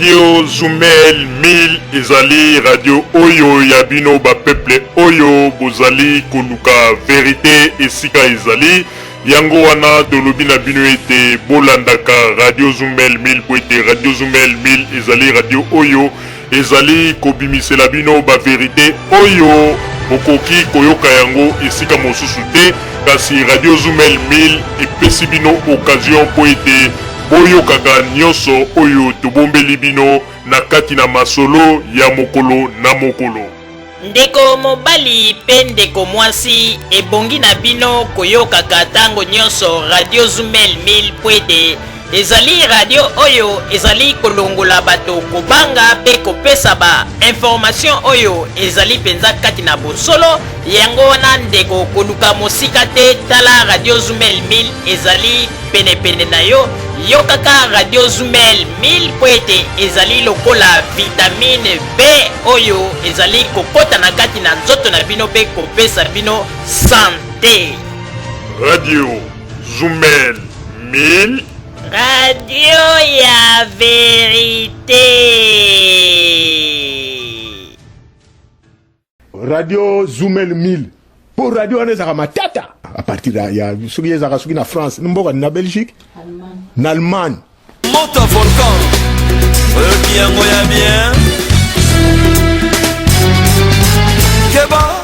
Radio Zumel 1000 ezali radio oyo ya bino ba peuple oyo bozali koluka verite esika ezali. Yango wana tolobi na bino ete bolandaka Radio Zumel 1000 po ete Radio Zumel 1000 ezali radio oyo ezali kobimisela bino ba verite oyo bokoki koyoka yango esika mosusu te, kasi Radio Zumel 1000 epesi bino occasion po ete boyokaka nyonso oyo tobombeli bino na kati na masolo ya mokolo na mokolo. Ndeko mobali pe ndeko mwasi, ebongi na bino koyokaka tango nyonso Radio Zumel 1000 po ete ezali radio oyo ezali kolongola bato kobanga pe kopesa ba information oyo ezali penza kati na bosolo. Yango wana ndeko, koluka mosika te, tala Radio Zumel 1000 ezali penepene na yo. Yokaka Radio Zumel 1000 mpo ete ezali lokola vitamine B oyo ezali kokota na kati na nzoto na bino mpe kopesa bino sante. Radio Zumel 1000. Radio ya verite. Radio Zumel 1000 po radio wana ezalaka matata à partir ya soki ezalaka soki na France mboka na Belgique na Allemagne. Moto volcan oyoki yango ya bien keba.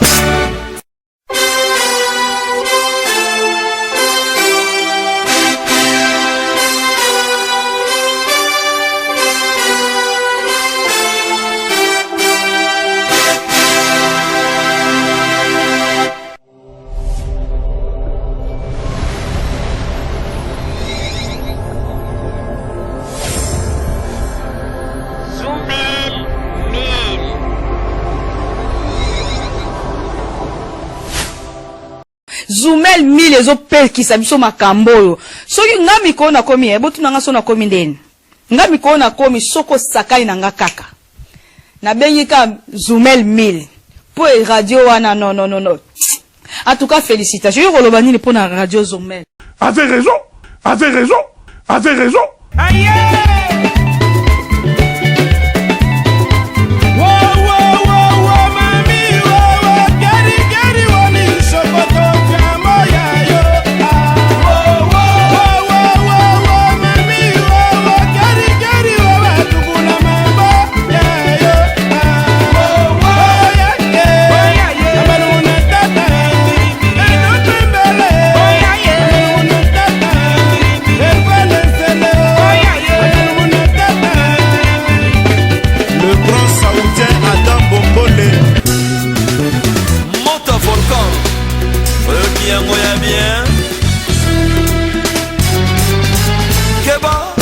Zumel 1000 ezopekisa biso makambo oyo. Soki nga mikolo nakomi, eh, botuna nga so nakomi ndeni. Nga mikolo nakomi soko osakani na nga kaka. Nabengi ka Zumel 1000. Po e radio wana non non non non. En tout cas félicitations. Yo koloba nini pona radio Zumel? Avait raison, avait raison, avait raison. Le grand saoudien Adam Bombole. Moto volcan oyoki yango ya bien keba.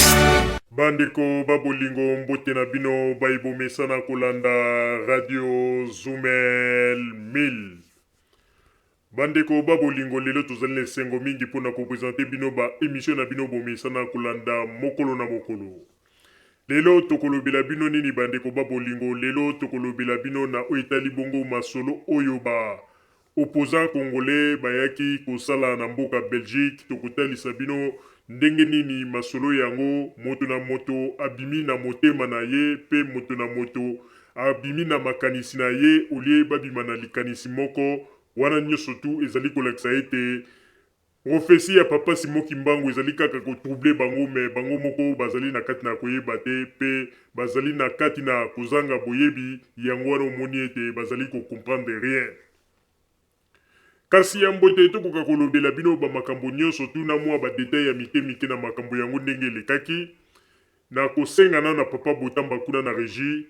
Bandeko ba bolingo mbote na bino baye bomesana kolanda radio Zumel 1000. Bandeko ba bolingo lelo tozali na esengo mingi pona ko presenter bino ba emission na bino bomesana kolanda mokolo na mokolo. Lelo tokolobela bino nini bandeko ba bolingo? Lelo tokolobela bino na oyo etali bongo masolo oyo ba opposants congolais bayaki kosala na mboka Belgique. Tokotalisa bino ndenge nini masolo yango moto na moto abimi na motema na ye pe moto na moto abimi na makanisi na ye au lieu babima na likanisi moko. Wana nioso tout ezali kolakisa ete Prophetie ya papa Simon Kimbangu ezali kaka ko troubler bango mais bango moko bazali na kati na koyeba te pe bazali na kati na kozanga boyebi, yango wana omoni ete bazali ko comprendre rien. Kasi yambo ete tokoka kolobela bino ba makambo nionso tout na mua ba details ya mike mike na makambo yango ndenge elekaki, na kosenga nanu na papa Botamba kuna na regie,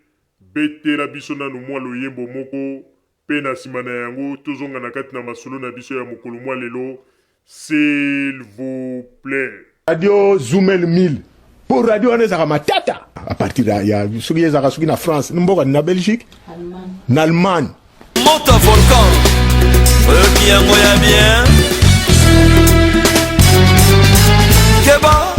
betela biso nanu mua loyembo moko Pe na sima na yango, tozonga na kati na masolo na biso ya mokolo mwa lelo, s'il vous plait. Radio Zumel 1000 po radio wana ezalaka matata à partir ya soki ezalaka soki na France mboka na Belgique na Allemagne. Moto volcan oyoki yango ya bien keba.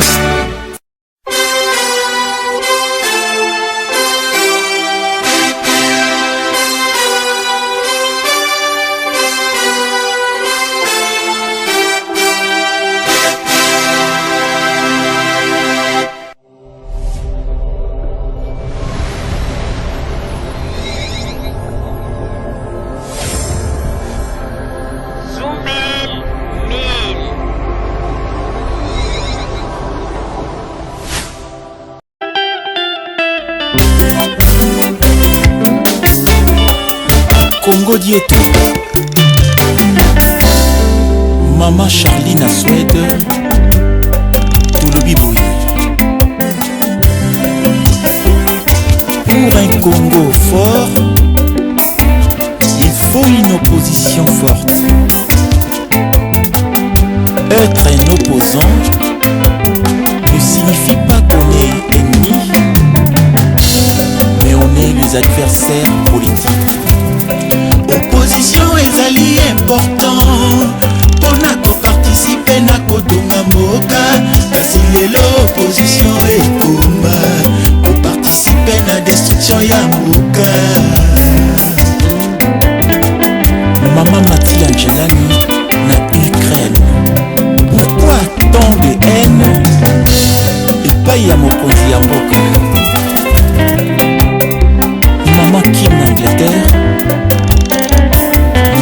Congo Dieto. Maman Charlie na Suède. Tolobi boye. Pour un Congo fort, il faut une opposition forte. Être un opposant ne signifie pas qu'on est ennemi, mais on est les adversaires politiques. Opposition ezali important mpona koparticipe na kotonga mboka, kasi lelo opposition ekoma koparticipe na destruction ya mboka. Mama Mati Angelani na Ukraine. Pourquoi tant de haine epai ya mokonzi ya mboka? Mama Kim na Angleterre,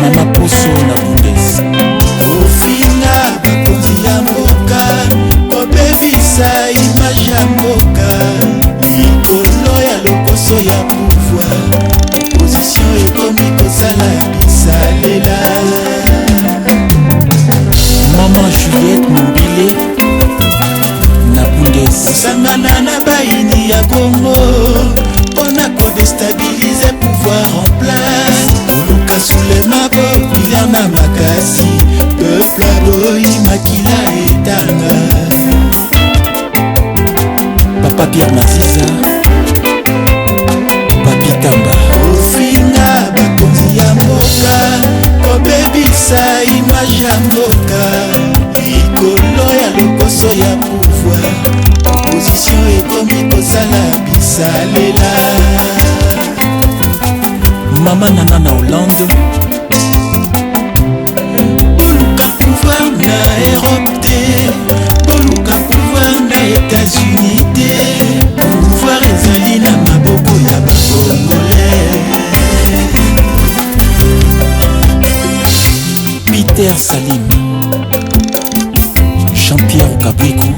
Mama Poso na Bundes. Kofinga bakonzi ya mboka, kobebisa image ya mboka likolo ya lokoso ya pouvoir, opposition ekomi kosala bisalela. Mama Juliette Mombile na Bundes. Kosangana na bayini ya Kongo mpona kodestabilize pouvoir en place, koluka sulema populaire na makasi, peuple aboyi makila etanga. Papa Pierre Maziza, Papi Tamba. Kofinga bakonzi ya mboka, kobebisa image ya mboka likolo ya lokoso ya pouvoir, opposition ekomi kosala bisalela. Mama Nana na Hollande. Boluka pouvoir na Europe te, boluka pouvoir na États-Unis te, pouvoir ezali na maboko ya bakongolais. Peter Salim, Jean-Pierre Okabriku,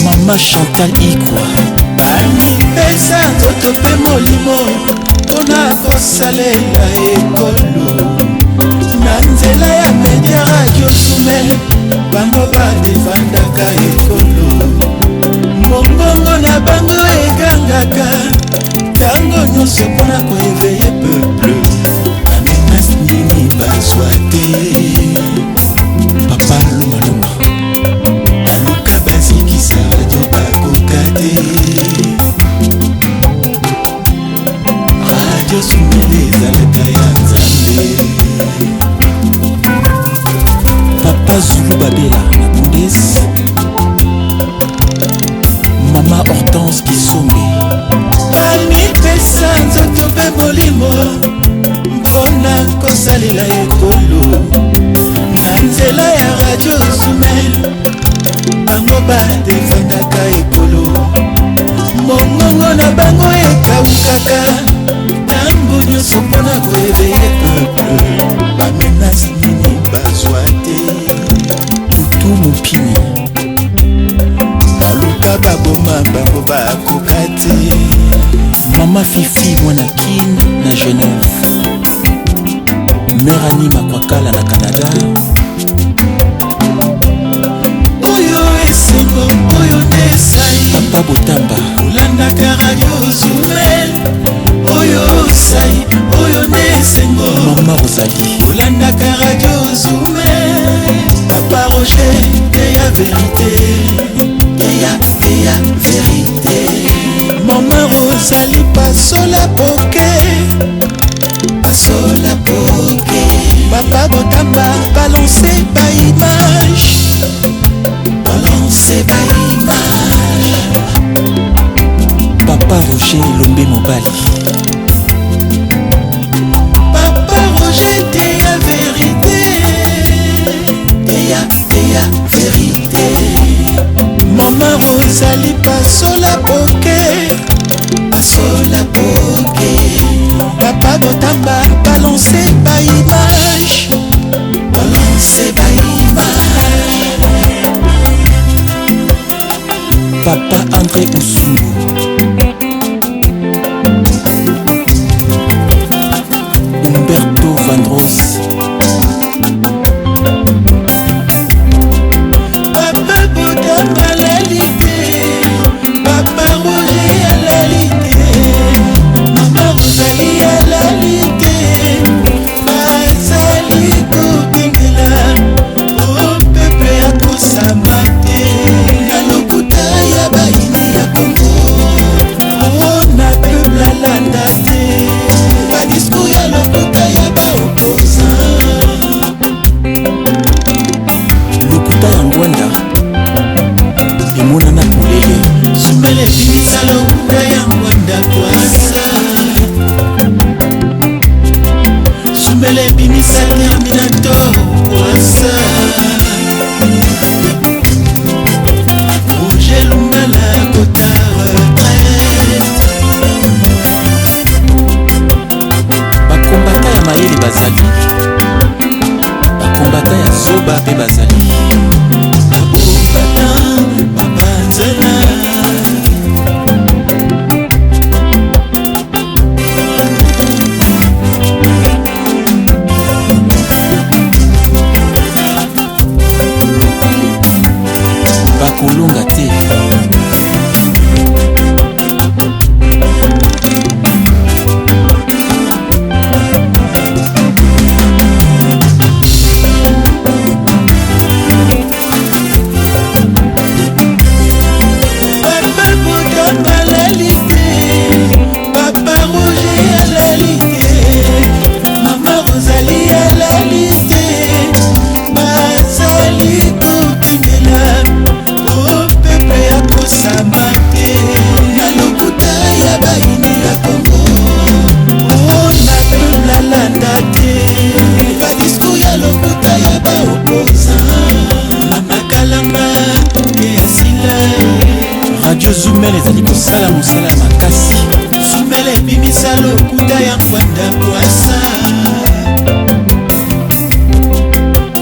Mama Chantal Ikwa. Bamipesa nzoto mpe molimo mpona kosalela ekolo na nzela ya media radio Zumel, bango badefandaka ekolo, mongongo na bango egangaka ntango nyonso mpona koeveye peuple. Bamenase nini bazwa te? Papa Lumaluma. Baluka bazikisa radio, bakoka te. Radio Zumel ezalaka ya Nzambe. Papa Zulu Babela na Bundes. Mama Hortense Kisombe. Bamipesa nzoto mpe molimo mpona kosalela ekolo na nzela ya radio Zumel, bango badefandaka ekolo, mongongo na bango ekaukaka ntango nyonso mpona koeveye peuple. Bamenase nini bazwa te? Tutu Mopini. Baluka baboma bango, bakoka te. Mama Fifi Mwana Kin na Genève. Mère Annie Makwakala na Canada. Oyo esengo, oyo nde esai. Papa Botamba. Kolandaka radio Zumel, oyo sai, oyo nde esengo. Mama Rosalie. Kolandaka radio Zumel. Papa Roger, teya verité, teya, teya verité. Mama Rosalie, pasola poke, pasola poke. Papa Botamba, balance ba image, balance ba image. Papa Roger Lombe Mobali. Papa Roger, teya verité, teya, teya verité. Mama Rosalie, pasola poke, pasola poke. Papa Botamba, balance ba image, balance ba image. Papa André Oussumbu. Umberto Vandros. Papa Bouddha alali te, Papa Roger alali te, Mama Rosalie alali te, bazali kokengela o peuple akosama te na lokuta ya bayini ya Congo o na peuple alanda te badiscours ya lokuta ya baopposant. Lokuta ya Ngwanda emonana polele. Sumbele bimisa lokuta ya Ngwanda kwasa. Sumbele bimisa Terminator kwasa. Roger Lumbala kota retraite. Bakombata ya mayele bazali, bakombata ya zoba mpe bazali. Bakombata bapanzana. Bakolonga te. Papa Boudamba alali te, Papa Roger alali te, Mama Rosalie alali te, bazali kokengela o peuple akosama te na lokuta ya bayini ya Congo o na peuple alanda te badiscours ya lokuta ya baopposant. Mama Kalanga ke asila. Radio Zumel ezali kosala mosala ya makasi. Zumel ebimisa lokuta ya Ngbanda Bwasa.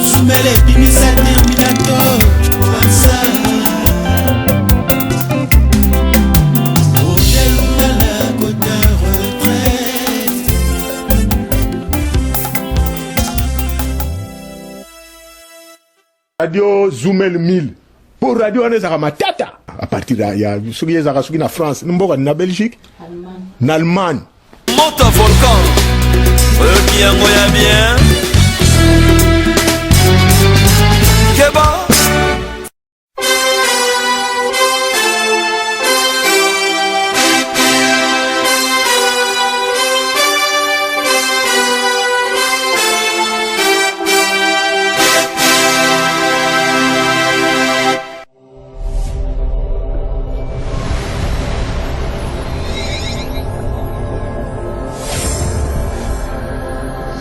Zumel ebimisa Terminator Bwasa. Roger Lungala kota retraite. Radio Zumel 1000 po radio wana ezalaka matata à partir ya, ya soki ezalaka soki na France mboka na Belgique na Allemagne. Moto volcan oyoki yango ya bien keba.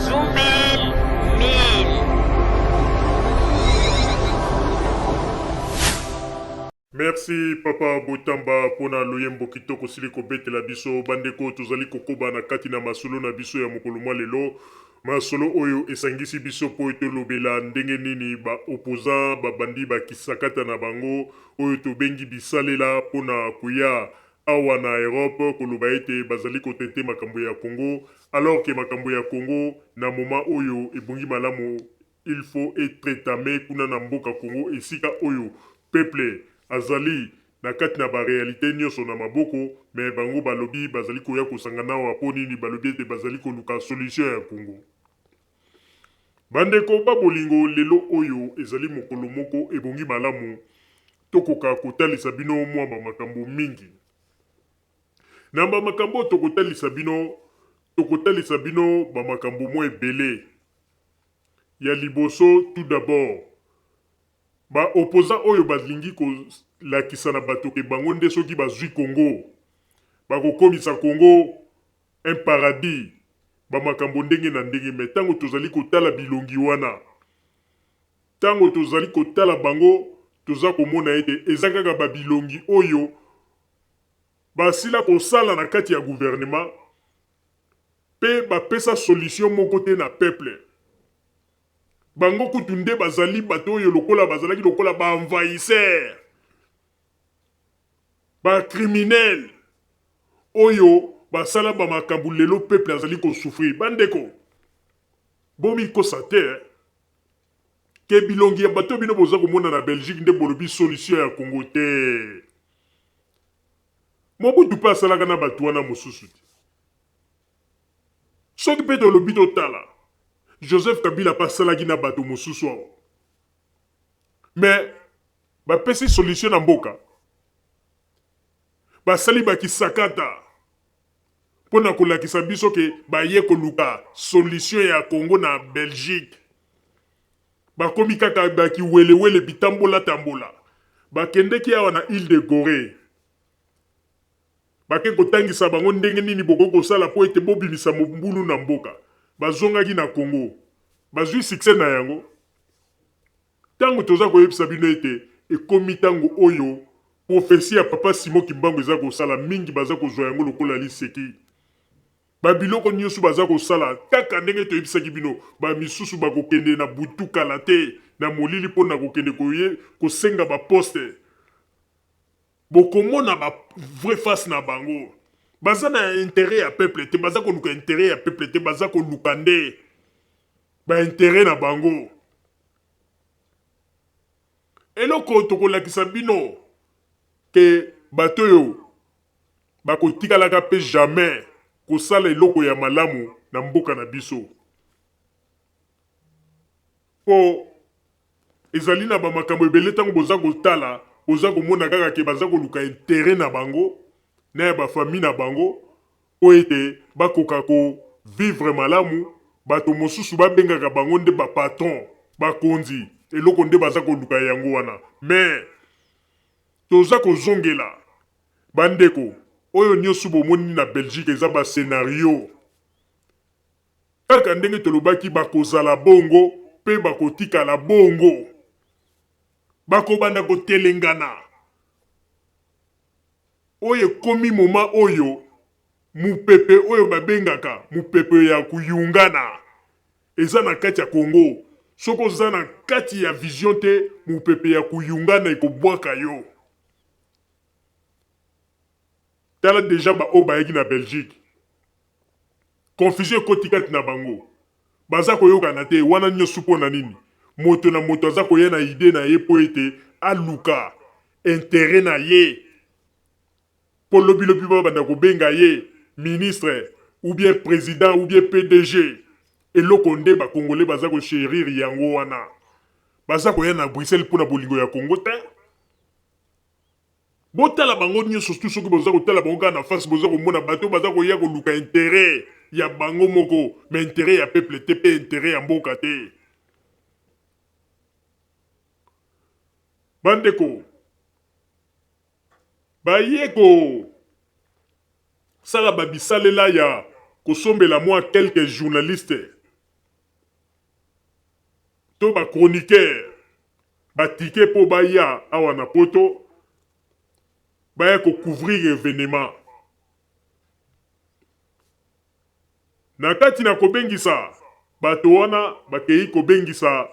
Zumel 1000. Merci papa Botamba pona loyembo kitoko osili kobetela biso. Bandeko, tozali kokoba na kati na masolo na biso ya mokolo mwa lelo. Masolo oyo esangisi biso po tolobela ndenge nini ba opposants babandi ba kisakata na bango oyo tobengi bisalela pona koya awa na Europe koloba ete bazali ko traiter makambo ya Congo alors que makambo ya Congo na moment oyo ebongi malamu il faut e traitame kuna na mboka Congo esika oyo peuple azali na kati na ba realite nionso na maboko mais bango balobi bazali koya kosangana awa po nini balobi ete bazali koluka solution ya Congo. Bandeko ba bolingo lelo oyo ezali mokolo moko ebongi malamu tokoka kotalisa bino mua ba makambo mingi. Na ba makambo oyo tokotalisa bino, tokotalisa bino ba makambo mua ebele. Ya liboso tout d'abord ba opposants oyo balingi kolakisa na bato ke bango nde soki bazui Congo bakokomisa Congo un paradis ba makambo ndenge na ndenge mais tango tozali kotala bilongi wana tango tozali kotala bango toza komona ete eza kaka ba bilongi oyo basila kosala na kati ya gouvernement pe bapesa solution moko te na peuple. Bango kutu nde bazali bato oyo lokola bazalaki lokola ba envahisseurs. Ba criminels oyo basala ba makambo lelo peuple azali ko souffrir. Bandeko, bomikosa te eh. Ke bilongi ya bato bino boza komona na Belgique nde bolobi solution ya Congo te. Mobutu pe asalaka na bato wana mosusu te. Soki pe tolobi totala, Joseph Kabila pe asalaki na bato mosusu awa. Mais bapesi solution na mboka. Basali ba kisakata mpo na kolakisa biso ke baye koluka solution ya Congo na Belgique. Bakomi kaka ba kiwelewele bitambola tambola. Bakendeki awa na ile de Goree. Bake kotangisa bango ndenge nini bokoki kosala mpo ete bobimisa mobulu na mboka. Bazongaki na Congo. Bazui succès na yango. Tango toza koyebisa bino ete ekomi tango oyo prophetie ya papa Simon Kimbangu eza kosala, mingi baza kozua yango lokola liseki. Ba biloko nioso baza kosala kaka ndenge toyebisaki bino, ba misusu bakokende na butu kala te na molili pona kokende koye kosenga ba poste. Bokomona ba vrai face na bango. Baza na interet ya peuple te, baza koluka interet ya peuple te, baza koluka nde ba interet na bango. Eloko tokolakisa bino ke bato oyo bakotikalaka pe jamais kosala eloko ya malamu na mboka na biso. Po ezali na ba makambo ebele tango boza kotala boza komona kaka ke baza koluka interet na bango na ya ba famille na bango po ete bakoka ko vivre malamu, bato mosusu babengaka bango nde ba patron, bakonzi, eloko nde baza koluka yango wana mais toza kozongela ba ndeko oyo nioso bomoni na Belgique eza ba scenario. Kaka ndenge tolobaki bakozala bongo pe bakotikala bongo. Bakobanda kotelengana. Oyo ekomi moment oyo mupepe oyo babengaka mupepe ya kuyungana eza na kati ya Congo. Soki oza na kati ya vision te mupepe ya kuyungana ekobwaka yo. Tala dejà ba oyo bayaki na Belgique. Confusion ekoti kati na bango. Baza koyokana te. Wana nioso mpo na nini? Moto na moto aza koya na idee na ye mpo ete aluka interet na ye. Mpo lobi lobi babanda kobenga ye ministre ou bien president ou bien PDG. Eloko nde ba congolais baza ko cherir yango wana. Baza koya na Bruxelles mpo na bolingo ya Congo te. Botala bango nioso tout soki boza kotala bango kaka na face boza komona bato baza koya koluka interet ya bango moko mais interet ya peuple te pe interet ya mboka te. Bandeko baye ko sala ba bisalela ya kosombela mwa quelques journalistes to ba chroniqueurs ba tickets po baya awa na poto baya ko couvrir evenement. Na kati na kobengisa bato wana bakeyi kobengisa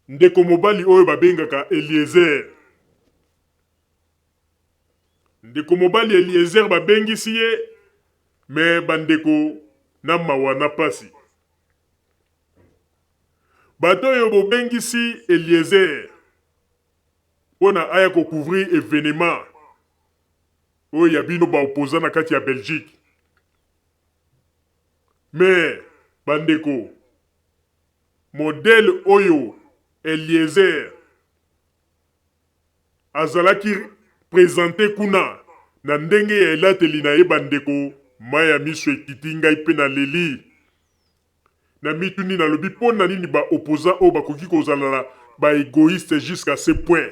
ndeko mobali oyo babengaka Eliezer. Ndeko mobali Eliezer babengisi ye mais bandeko na mawa na pasi. Bato oyo bobengisi Eliezer pona aya ko couvrir evenement oyo ya bino ba opposants na kati ya Belgique mais ba ndeko modèle oyo Eliezer azalaki presente kuna na ndenge ya elateli na ye ba ndeko mayi ya miso ekiti ngai pe na leli. Na mituni nalobi pona nini ba opposants oyo bakoki kozala na ba egoistes jusqu'à ce point?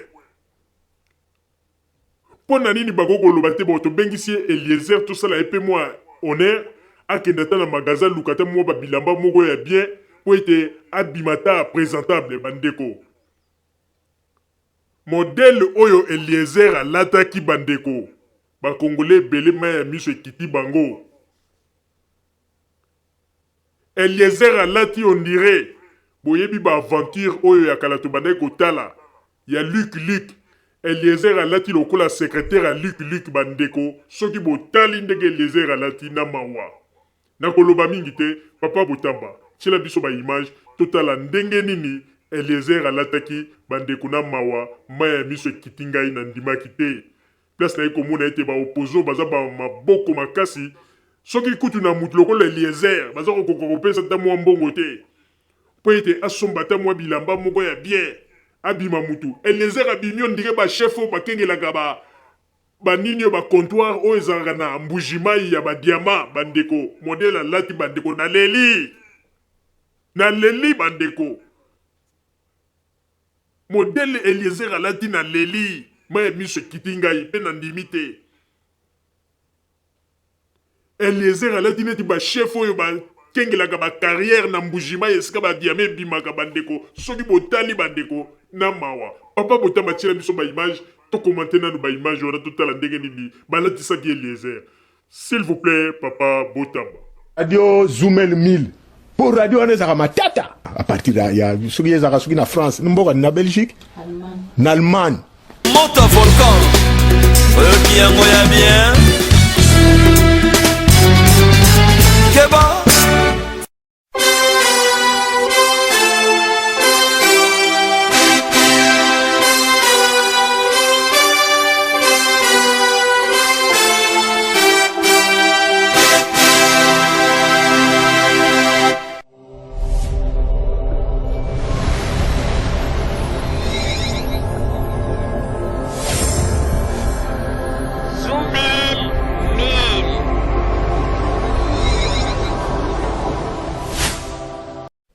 Pona nini bakoki koloba te bon tobengisi ye Eliezer tosala ye pe mua honneur akende ata na magasin aluka ata mua ba bilamba moko ya bien po ete abima ata presentable ba ndeko. Modèle oyo Eliezer alataki ba ndeko ba congolais ebele mayi ya miso ekiti bango. Eliezer alati on dirait boyebi ba aventure oyo ya kala tobandaki kotala ya Luc Luc. Eliezer alati lokola secretaire ya Luc Luc bandeko soki botali ndenge Eliezer alati na mawa. Nakoloba mingi te papa Botamba tiela biso ba image totala ndenge nini Eliezer alataki bandeko na mawa mayi ya miso ekiti ngai na ndimaki te place naye komona ete ba opposants baza ba maboko makasi soki kutu na mutu lokola Eliezer baza kokoka kopesa ata mua mbongo te mpo ete asomba ata mua bilamba moko ya bien abima mutu Eliezer abimi on dirait ba chef oyo bakengelaka ba ba nini oyo ba comptoir oyo ezalaka na Mbuji-Mayi ya ba diamant ba ndeko modèle alati ba ndeko naleli naleli ba ndeko modèle Eliezer alati naleli mayi ya miso ekiti ngai pe nandimi te Eliezer alati neti ba chef oyo ba kengelaka ba carrière na Mbuji-Mayi esika ba diamant ebimaka ba ndeko soki botali ba ndeko na mawa papa botama tiela biso ba image to commenter nanu ba image wana totala ndenge nini balatisaki Eliezer s'il vous plait papa botama. Radio Zumel 1000 po radio wana ezalaka matata à partir ya soki ezalaka soki na France mboka na Belgique na Allemagne Moto volcan oyoki yango ya bien keba.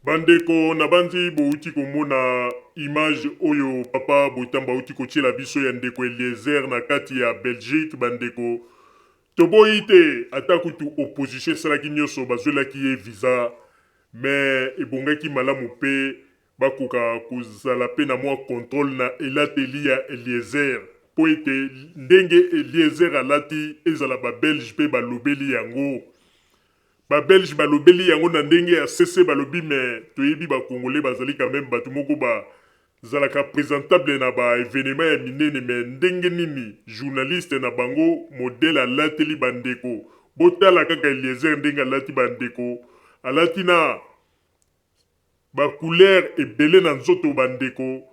Bandeko nabanzi bowuti komona image oyo papa Botamba awuti kotiela biso ya ndeko Eliezer na kati ya Belgique bandeko Toboyi te ata kutu opposition esalaki nioso bazuelaki ye visa mais ebongaki malamu pe bakoka kozala pe na mua controle na elateli ya Eliezer po ete ndenge Eliezer alati ezala ba belge pe balobeli yango ba belge balobeli yango na ndenge ya sese balobi mais toyebi ba congolais bazali quand meme batu moko ba Zalaka presentable na ba evenement ya minene mais ndenge nini journaliste na bango modèle alateli ba ndeko botala kaka Eliezer ndenge alati ba ndeko alati na ba couleur ebele na nzoto ba ndeko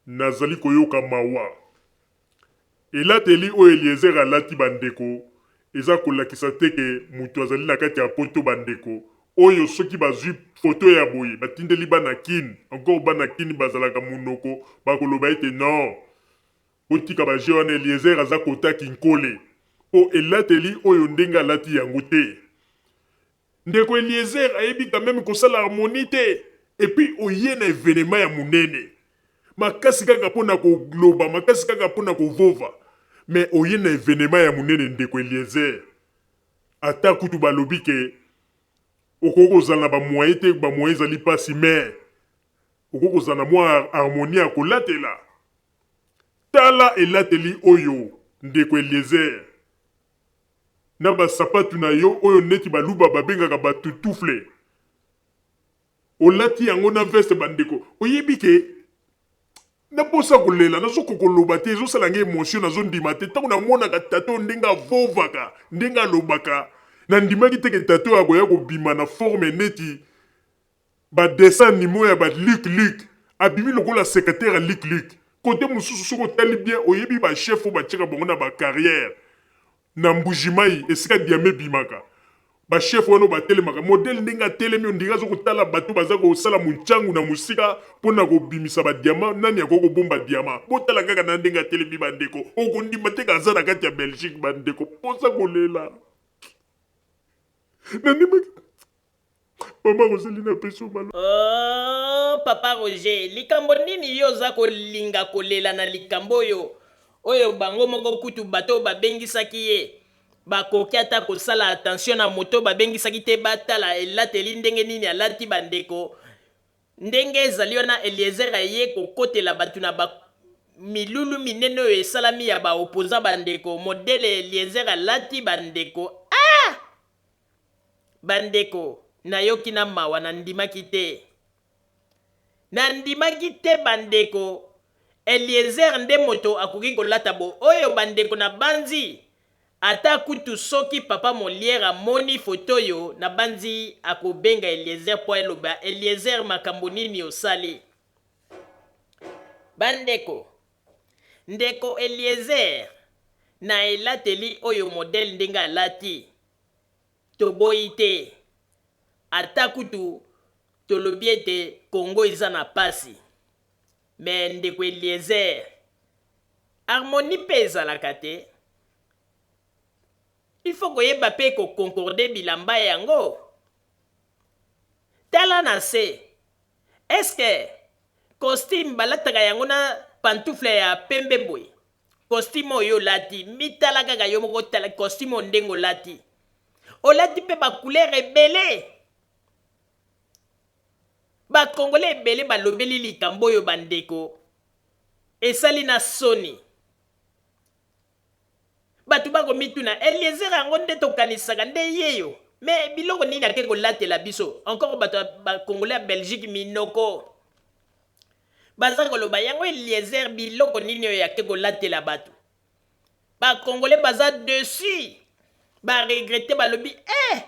nazali koyoka mawa. Elateli oyo Eliezer alati ba ndeko eza kolakisa te ke mutu azali na kati ya poto ba ndeko oyo soki bazui photo ya boye batindeli bana kin encore bana kin bazalaka munoko bakoloba ete non botika ba jeux wana Eliezer aza kota kinkole po elateli oyo ndenge alati yango te Ndeko Eliezer ayebi quand meme kosala harmonie te et puis oye na evenement ya munene makasi kaka pona koloba makasi kaka pona kovova mais oye na evenement ya munene ndeko Eliezer ata kutu balobi ke okoki kozala na ba moyen te ba moyen ezali pasi mais okoki kozala na mwa harmonie ya kolatela tala elateli oyo ndeko Eliezer na ba sapatu na yo oyo neti baluba babengaka ba tutufle olati yango na veste ba ndeko oyebi ke na posa kolela nazo kokoloba te ezosala ngai emotion nazo ndima te ntango namonaka tata oyo ndenge avovaka ndenge alobaka nandimaki te ke tata oyo akoya kobima na forme neti Ba dessins animaux ya ba Luc Luc abimi lokola secretaire ya Luc Luc. Cote mosusu soki otali bien oyebi ba chefs oyo batiaka bango na ba carrières na Mbuji-Mayi esika diamant ebimaka. Ba chefs wana oyo batelemaka modèle ndenge atelemi on dirait azo kotala bato baza kosala munchangu na mosika pona kobimisa ba diamants nani akoki kobomba diamant. Botala kaka na ndenge atelemi ba ndeko okondima te ke aza na kati ya Belgique ba ndeko posa kolela. Nandimaki Mama Roseline apesi yo malo. Oh papa Roger, likambo nini yo oza kolinga kolela na likambo oyo oyo bango moko kutu bato oyo babengisaki ye bakoki ata kosala attention na moto babengisaki te batala elateli ndenge nini alati bandeko ndenge ezali wana Eliezer aye kokotela bato na ba milulu minene oyo esalami ya ba opposant bandeko modele Eliezer alati bandeko ah! Bandeko, nayoki na mawa, nandimaki te. Nandimaki te bandeko. Eliezer nde moto akoki kolata bo oyo bandeko na banzi ata kutu soki papa Molière amoni photo oyo na banzi akobenga Eliezer po aloba Eliezer makambo nini osali? Bandeko, ndeko Eliezer na elateli oyo modèle ndenge alati toboyi te ata kutu tolobi ete Congo eza na pasi mais ndeko Eliezer harmonie pe ezalaka te il faut koyeba pe ko concorder bilamba yango tala na se est-ce que costume balataka yango na pantoufle ya pembe boye costume oyo olati mitala kaka yo moko tala costume oyo ndenge olati olati mpe ba couleur ebele Ba congolais ebele balobeli likambo oyo bandeko esali na soni. Bato bako mituna Eliezer yango nde tokanisaka nde yeyo mais biloko nini ake kolatela biso encore bato ya ba congolais ya Belgique minoko baza koloba yango Eliezer biloko nini oyo ake kolatela bato ba congolais baza dessus ba regrette balobi eh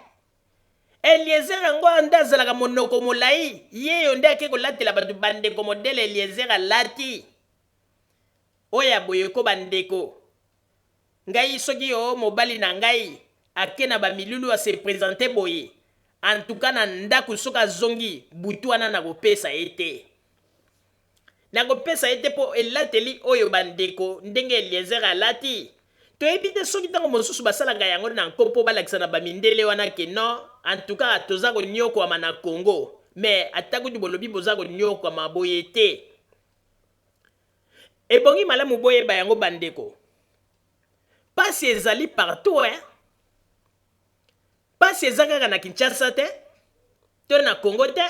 Eliezer yango nde azalaka monoko molai yeyo nde ake kolatela bato bandeko modele Eliezer alati oyo ya boye ko bandeko ngai soki o mobali na ngai ake na bamilulu a se presente boye en tout cas na ndako soki azongi butu wana nakopesa ye te Nakopesa ye te mpo elateli oyo bandeko ndenge Eliezer alati toyebi te soki ntango mosusu basalaka yango na nko mpo balakisa na bamindele wana ke non en tout cas toza konyokwama na Congo mais ata kutu bolobi boza konyokwama boye te ebongi malamu boyeba yango bandeko pasi ezali partout hein pasi eza kaka na Kinshasa te to na Congo te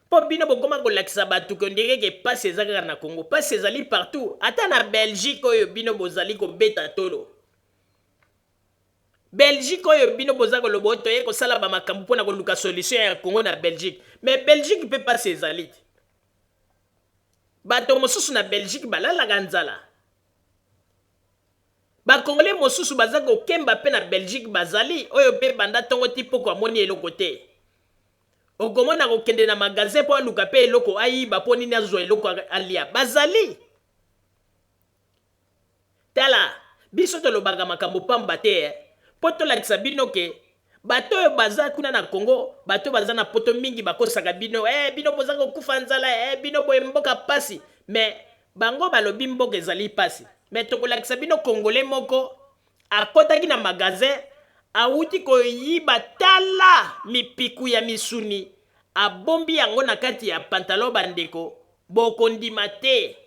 Po bino bokoma kolakisa batu que on dirait que pasi eza kaka na Congo. Pasi ezali partout. Ata na Belgique oyo bino bozali kobeta tolo. Belgique oyo bino boza koloba oyo toye kosala ba makambo pona koluka solution ya Congo na Belgique. Mais Belgique pe pasi ezali te. Bato mosusu na Belgique balalaka nzala. Ba congolais mosusu baza kokemba pe na Belgique bazali oyo pe banda tongo ti poko amoni eloko te. Okomona akokende na magasin po aluka pe eloko ayiba po nini azua eloko alia. Bazali! Tala, biso tolobaka makambo pamba te eh, po tolakisa bino ke bato oyo baza kuna na Congo, bato oyo baza na poto mingi bakosaka bino eh, bino boza kokufa nzala eh, bino boye mboka pasi. Mais bango balobi mboka ezali pasi. Mais tokolakisa bino congolais moko Akotaki na magasin, awuti koyiba tala mipiku ya misuni, abombi yango na kati ya pantalon bandeko, bokondima te.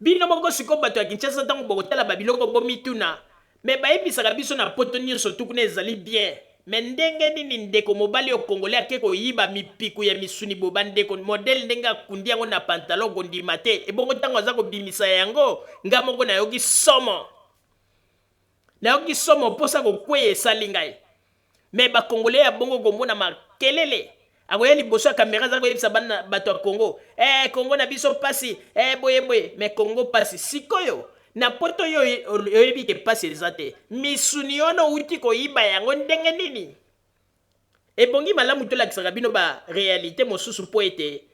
Bino moko sikoyo bato ya Kinshasa tango bokotala ba biloko bomituna, mais bayebisaka biso na poto nionso tout kuna ezali bien, mais ndenge nini ndeko mobali oyo congolais ake koyiba mipiku ya misuni boye bandeko, modèle ndenge akundi yango na pantalon okondima te, ebongo tango aza kobimisa yango nga moko nayoki somo, nayoki somo posa kokweya esali ngai. Mais ba congolais ya bongo komona makelele akoya liboso ya camera aza koyebisa bana bato ya Congo eh Congo na biso pasi eh boye boye mais Congo pasi sikoyo na poto yo oyebi ke pasi eza te misuni wana outi koyiba yango ndenge nini ebongi malamu tolakisaka bino ba realite mosusu mpo ete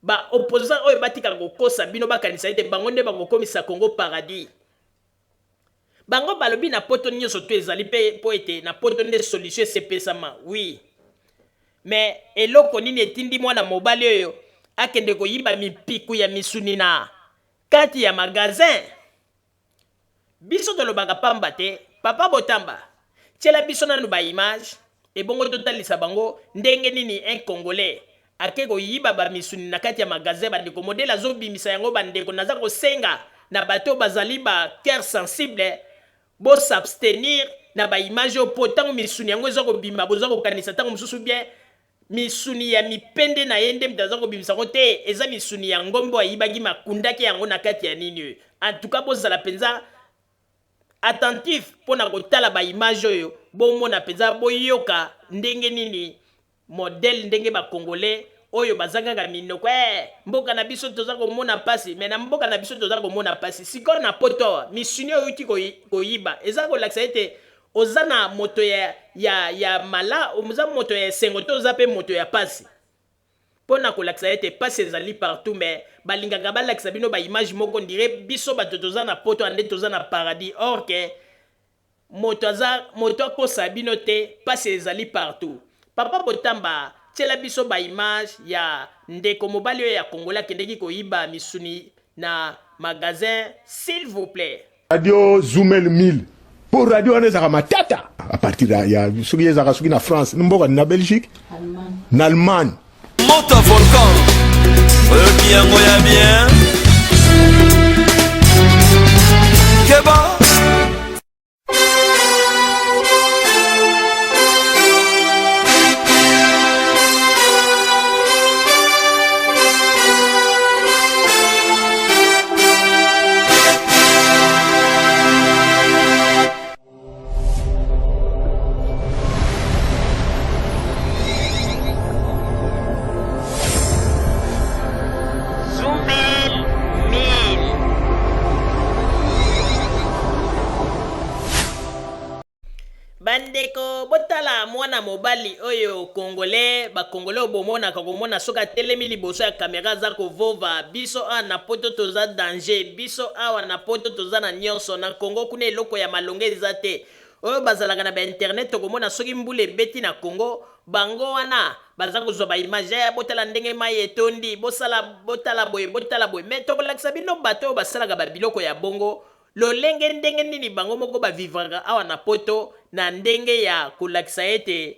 ba opposant oyo batika kokosa bino bakanisa ete bango nde bakokomisa Congo paradis Bango balobi na poto nioso tout ezali pe po ete na poto nde solution esepesama oui mais eloko nini etindi mwana mobali oyo akende koyiba mipiku ya misuni na kati ya magasin? Biso tolobaka pamba te papa botamba tiela biso nanu ba image ebongo totalisa bango ndenge nini un congolais ake koyiba ba misuni na kati ya magasin bandeko modele azobimisa yango bandeko naza kosenga na bato oyo bazali ba cœur sensible bo s'abstenir na ba image oyo po ntango misuni yango eza kobima boza kokanisa ntango mosusu bien misuni ya mipende na ye nde moto aza kobimisa yango te eza misuni ya ngombe oyo ayibaki makundaki yango na kati ya nini oyo en tout cas bozala mpenza attentif mpo na kotala ba image oyo bomona mpenza boyoka ndenge nini Modèle ndenge ba congolais oyo baza kaka minoko eh, mboka na biso toza komona mpasi me na mboka na biso toza komona mpasi. Sikoyo na poto awa misuni oyo euti koyiba eza kolakisa ete oza na moto ya, ya, ya mala, oza moto ya esengo to oza mpe moto ya mpasi. Mpo na kolakisa ete mpasi ezali partout, me balingaka balakisa bino baimage moko ndire biso bato toza na poto nde toza na paradis, or ke Moto aza moto akosa bino te pasi ezali partout. Papa Botamba tiela biso ba image ya ndeko mobali oyo ya congolais akendeki koyiba misuni na magasin s'il vous plait. Radio Zumel 1000 po radio wana ezalaka matata à partir ya, ya soki ezalaka soki na France mboka na Belgique na Allemagne. Moto volcan oyoki yango ya bien keba. Bandeko botala mwana mobali oyo congolais, ba congolais oyo bomonaka komona soki atelemi liboso ya kamera aza kovova biso awa na poto toza danger, biso awa na poto toza na nyonso, na Congo kuna eloko ya malonga eza te. Oyo bazalaka na ba internet okomona soki mbula ebeti na Congo bango wana baza kozwa ba image eh, botala ndenge mai etondi, bosala botala boye botala boye. Mais tokolakisa bino bato oyo basalaka ba biloko ya bongo lolenge ndenge nini bango moko ba vivraka awa na poto na ndenge ya kolakisa ete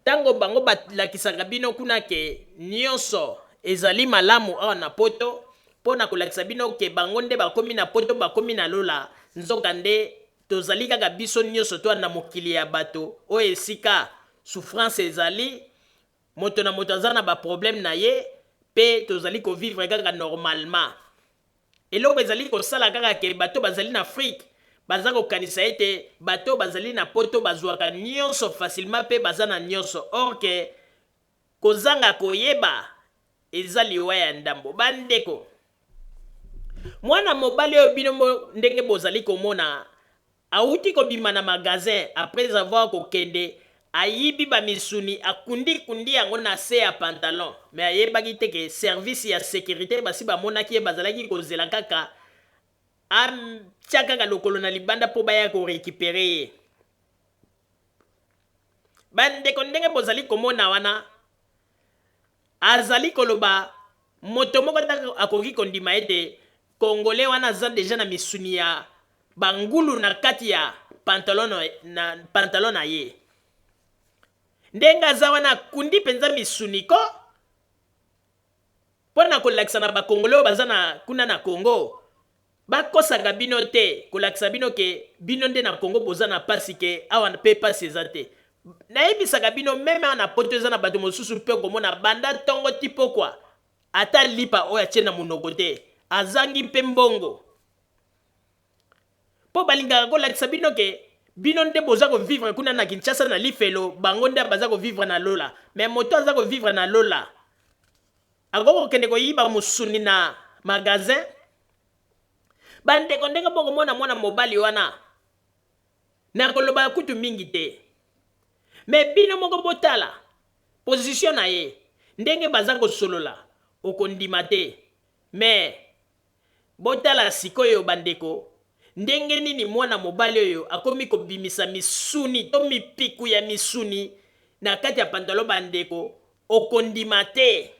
tango bango balakisaka bino kuna ke nionso ezali malamu awa na poto mpo na kolakisa bino ke bango nde bakomi na poto bakomi na lola, nzoka nde tozali kaka biso nionso toa na mokili ya bato oyo esika souffrance ezali, moto na moto aza na ba problème na ye mpe tozali ko vivre kaka normalement. Eloko ezali kosala kaka ke bato bazali na Afrique baza kokanisa ete bato bazali na poto bazuaka nionso facilement pe baza na nionso or ke kozanga koyeba eza liwa ya ndambo. Ba ndeko, mwana mobali oyo bino ndenge bozali komona Awuti kobima na magasin après avoir kokende ayibi ba misuni akundi kundi yango na se ya pantalon mais ayebaki te ke service ya securite basi bamonaki ye bazalaki kozela kaka atia kaka lokolo na libanda po baya ko recuperer ye. Ba ndeko ndenge bozali komona wana azali koloba moto moko te akoki kondima ete congolais wana aza dejà na misuni ya ba ngulu na kati ya pantalon na pantalon na ye. Ndenge aza wana akundi penza misuni ko mpo na kolakisa na ba congolais oyo baza na kuna na Congo bakosaka bino te kolakisa bino ke bino nde na Congo boza na pasi ke awa pe pasi eza te. Nayebisaka bino meme awa na poto eza na bato mosusu pe okomona banda tongo ti pokwa ata lipa oyo atie na monoko te, azangi mpe mbongo. Po balingaka kolakisa bino ke bino nde boza ko vivre kuna na Kinshasa na lifelo, bango nde baza ko vivre na lola. Mais moto aza ko vivre na lola akoki kokende koyiba mosuni na magasin? Bandeko ndenge bokomona mwana mobali wana nakoloba kutu mingi te, mais bino moko botala position na ye ndenge baza kosolola, okondima te. Mais Botala sikoyo bandeko, ndenge nini mwana mobali oyo akomi kobimisa misuni to mipiku ya misuni na kati ya pantalon bandeko, okondima te.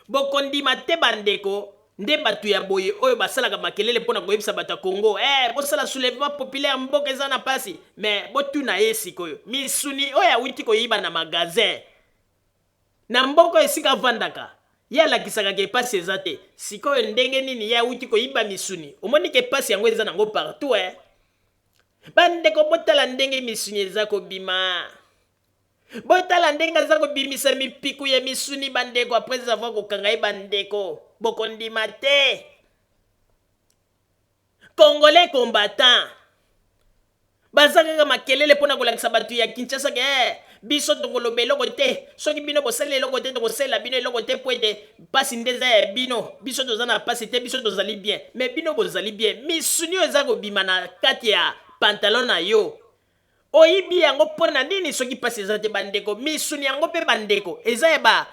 Bokondima te bandeko, nde bato ya boye oyo basalaka makelele mpo na koyebisa bato ya Congo, eh, bosala soulèvement populaire, mboka eza na pasi. Mais botuna ye sikoyo, misuni oyo awuti koyiba na magasin, Na mboka esika avandaka, ye alakisaka ke pasi eza te. Sikoyo ndenge nini ye awuti koyiba misuni? Omoni ke pasi yango eza nango partout eh? Ba ndeko botala ndenge misuni eza kobima. Botala ndenge aza kobimisa mipiku ya misuni ba ndeko après avoir kokanga ye ba ndeko. Bokondima te. Congolais combattant. Baza kaka makelele pona kolakisa batu ya Kinshasa ke eh, biso tokoloba eloko te, soki bino bosali eloko te, tokosalela bino eloko te mpo ete mpasi nde eza ya bino, biso toza na mpasi te, biso tozali bien. Mais bino bozali bien, misuni oyo eza kobima na kati ya pantalon na yo, oyibi yango mpo na nini soki mpasi eza te? Bandeko, misuni yango mpe bandeko eza ya ba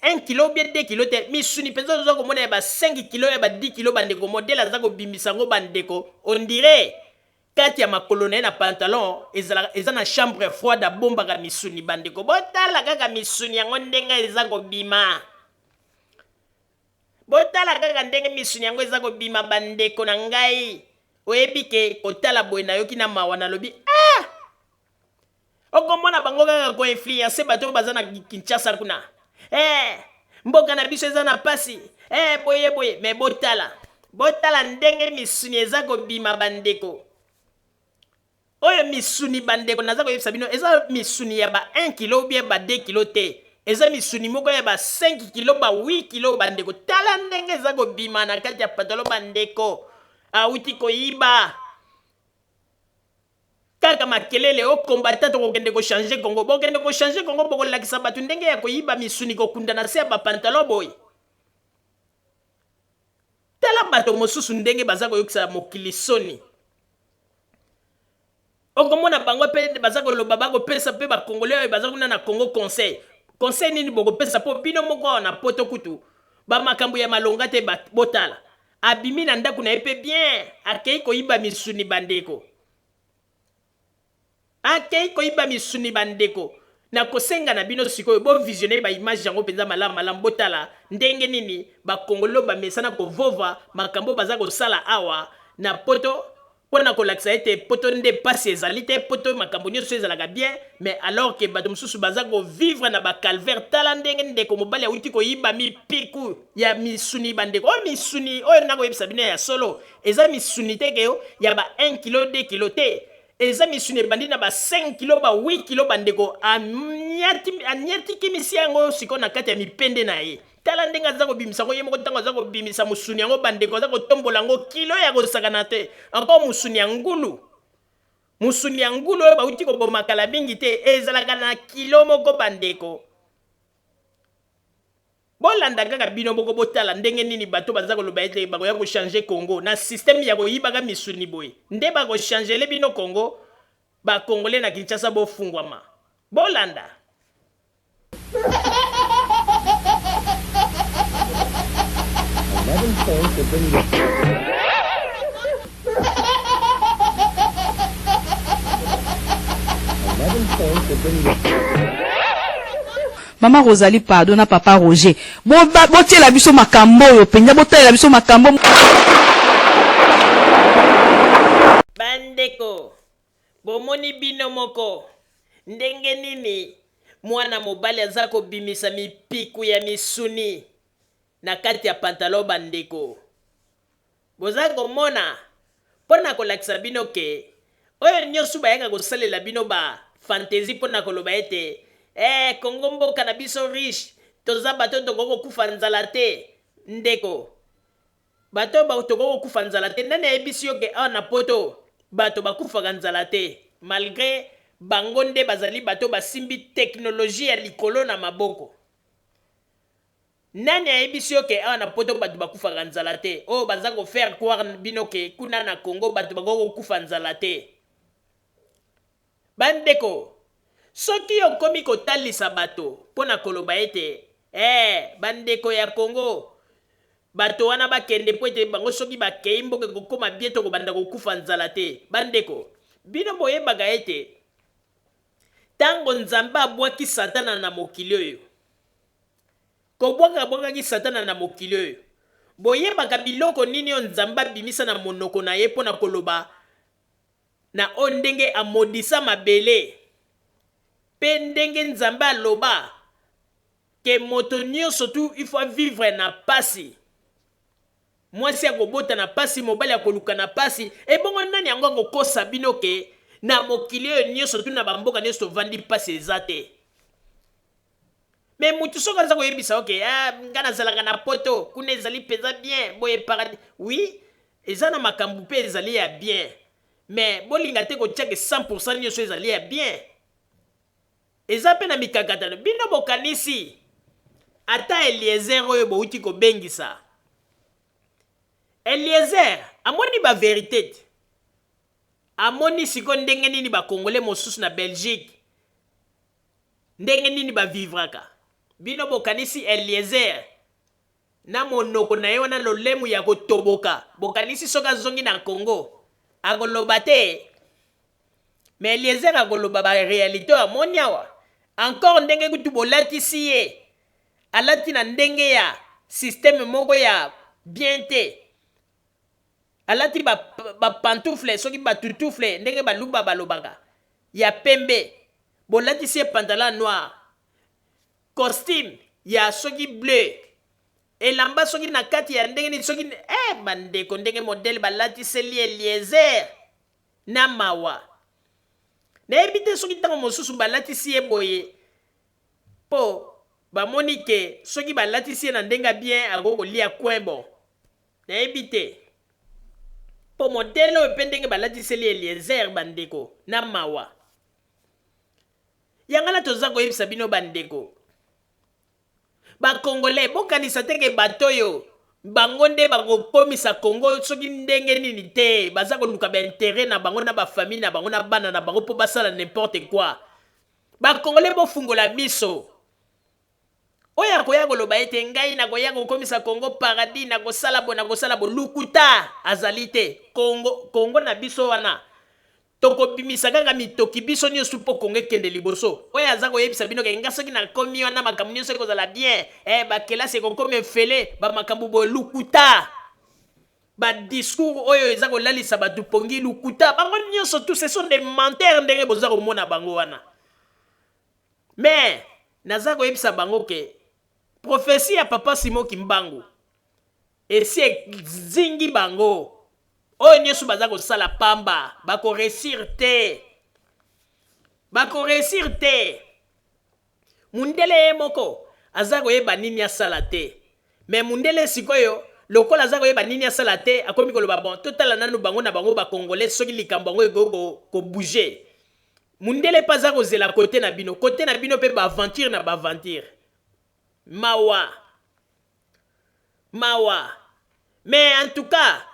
1 kilo bien 2 kilo te, misuni mpenza oza komona ya ba 5 kilo, ya ba 10 kilo bandeko. Modele aza kobimisa yango bandeko, on dirait kati ya makolo na ye na pantalon ezalaka eza na chambre froide, abombaka misuni bandeko. Botala kaka misuni yango ndenge eza kobima, botala kaka ndenge misuni yango eza kobima bandeko na ngai. Oyebi ke kotala boye nayoki na mawa, nalobi ah! Okomona bango kaka koinfluence bato oyo baza na Kinshasa kuna, mboka na biso eza na pasi, boye boye. Me botala, botala ndenge misuni eza kobima bandeko. Oyo misuni bandeko naza koyebisa bino, eza misuni ya ba 1 kilo ou bien ba 2 kilo te, eza misuni moko ya ba 5 kilo, ba 8 kilo bandeko. Tala ndenge eza kobima na kati ya pantalon bandeko, awuti koyiba kaka makelele. O combattant, tokokende kochanger Congo, bokende kochanger Congo, bokolakisa bato ndenge ya koyiba misuni, kokunda na se ya bapantalon boye. Tala bato mosusu ndenge baza koyokisa mokili soni. Okomona bango mpe baza koloba, bakopesa mpe bakongole oyo baza kuna na Congo conseil. Conseil nini bokopesa? Mpo bino moko awa na poto kutu bamakambo ya malonga te. Botala, abimi na ndako na ye mpe bien, akei koyiba misuni bandeko, akei koyiba misuni bandeko. Na kosenga na bino sikoyo bovisionner baimage yango mpenza malamu malamu, botala ndenge nini bakongolo bamesana kovova makambo baza kosala awa na poto, mpona kolakisa ete poto nde pasi ezali te, poto makambo nyonso ezalaka bien, mais alors ke bato mosusu baza kovivre na bacalvaire. Tala ndenge ndeko mobali awuti koyiba mipiku ya misuni bandeko. Oyo misuni oyo nakoyebisa bino ya solo, eza misuni te ke ya ba 1 kilo, 2 kilo te, eza misuni ebandi na ba 5 kilo, ba 8 kilo bandeko. Aniatikimisi yango sikoyo na kati ya mipende na ye. Tala ndenge aza kobimisa yango ye moko. Ntango aza kobimisa mosuni yango bandeko, aza kotombola yango, kilo ya kosakana te. Encore mosuni ya ngulu, mosuni ya ngulu oyo bauti koboma kala mingi te, ezalaka na kilo moko bandeko. Bolanda kaka bino moko, botala ndenge nini bato baza koloba ete bakoya kochanger Congo na système ya koyibaka misuni boye nde bakochangele bino Congo. Bakongole na Kinshasa, bofungwama, bolanda. Mama Rosalie, pardon, na papa Roger, botiela biso makambo oyo mpenza, botalela biso makambo. Bandeko, bomoni bino moko ndenge nini mwana mobali aza kobimisa mipiku ya misuni na kati ya pantalon bandeko. Boza komona, mpo na kolakisa bino ke oyo nyonso bayaka kosalela bino ba fantaisie mpo na koloba ete Kongo mboka na biso riche, toza bato tokoki kokufa nzala te. Ndeko, bato tokoki kokufa nzala te, nani ayebisi yo ke awa na poto bato bakufaka nzala te, malgré bango nde bazali bato basimbi teknologie ya likolo na maboko? Nani ayebisi yo ke awa na poto bato bakufaka nzala te? Oyo baza kofaire croire bino ke kuna na Congo bato bakoki kokufa nzala te. Bandeko, soki okomi kotalisa bato mpo na koloba ete bandeko ya Congo bato wana bakende mpo ete bango soki bakei mboka ekokóma bien, tokobanda kokufa nzala te. Bandeko, bino boyebaka ete ntango Nzambe abwaki Satana na mokili oyo, kobwaka abwakaki Satana na mokili oyo, boyebaka biloko nini oyo Nzambe abimisa na monoko na ye mpo na koloba na oyo ndenge amodisa mabele, mpe ndenge Nzambe aloba ke moto nyonso tu il faut vivre na pasi, mwasi akobota na pasi, mobali akoluka na pasi. Ebongo nani yango akokosa bino ke na mokili oyo nyonso tu, na bamboka nyonso tovandi, pasi eza te? Me mutu soki aza koyebisa oke nga nazalaka na poto, kuna ezali mpenza bien boye, paradis, oui, eza na makambo mpe ezali ya bien, mais bolinga te kotiake 100 nyonso ezali ya bien. Eza mpe na mikakatano. Bino bokanisi ata Eliezer oyo bowuti kobengisa. Eliezer amoni ba verite te. Amoni sikoyo ndenge nini ba congolais mosusu na Belgique ndenge nini ba vivraka. Bino bokanisi Eliezer na monoko na ye wana lolemu ya kotoboka bokanisi soki azongi na Congo akoloba te? Mais Eliezer akoloba ba realite oyo amoni awa. Encore ndenge kutu bolatisi ye alati na ndenge ya système moko ya bien te. Alati ba, ba pantoufle soki ba tutufle ndenge baluba balobaka ya pembe bolatisi ye pantalon noir costume ya soki bleu elamba soki na kati ya ndenge nini soki eh, bandeko ndenge modele balatiseli Eliezer na mawa nayebi te soki ntango mosusu balatisi ye boye mpo bamoni ke soki balatisi ye na ndenge ya bien akoki kolia coin bon Nayebi te. Po modèle oyo pe ndenge balatiseli Eliezer ba ndeko na mawa. Yanga na toza koyebisa bino ba ndeko. Ba congolais bokanisa te ke bato oyo bango nde bakokomisa Congo soki ndenge nini te, baza koluka ba interet na bango na ba famille na bango na bana na bango po basala n'importe quoi. Ba congolais bofungola miso. Oyo akoya koloba ete ngai nakoya kokomisa Congo paradis, nakosala bo, nakosala bo, lokuta! Azali te. Congo, Congo na biso wana, tokobimisa kaka mitoki biso nionso mpo Congo ekende liboso. Oyo aza koyebisa bino ke nga soki nakomi wana makambo nionso ekozala bien, eh, ba kelasi ekokoma efele, ba makambo boye, lokuta! Ba discours oyo eza kolalisa bato pongi, lokuta! Bango nionso tout ce sont des menteurs ndenge boza komona bango wana. Mais naza koyebisa bango ke prophetie ya papa Simon Kimbangu esi ezingi bango. Oyo nioso baza kosala pamba, bako reussir te. Bako reussir te. Mundele ye moko aza koyeba nini asala te. Mais mundele sikoyo lokola aza koyeba nini asala te, akomi koloba bon totala nanu bango na bango ba congolais soki likambo yango ekoki ko bouger. Mundele pe aza kozela cote na bino, cote na bino pe ba aventure na ba aventure. Mawa. Mawa. Mais en tout cas,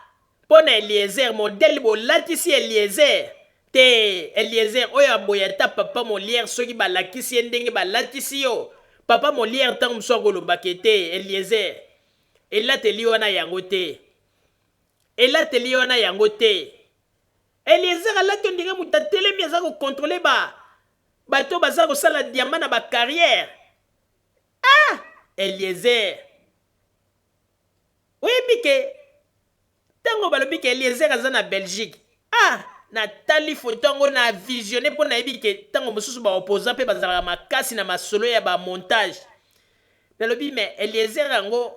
pona Eliezer, modèle bolatisi Eliezer, te Eliezer oyo aboya ata papa Molière soki balakisi ye ndenge balatisi yo, papa Molière tango mosusu akoloba ke te Eliezer, elateli wana yango te. Elateli wana yango te. Eliezer alati on dirait moto atelemi aza ko controler ba bato baza kosala diamant na ba carrière. Ah! Eliezer. Oyebi ke tango balobi ke Eliezer aza na Belgique. Ah! Natali photo yango na visionner mpo nayebi ke tango mosusu ba opposants mpe bazalaka makasi na masolo ya ba montage. Nalobi mais Eliezer yango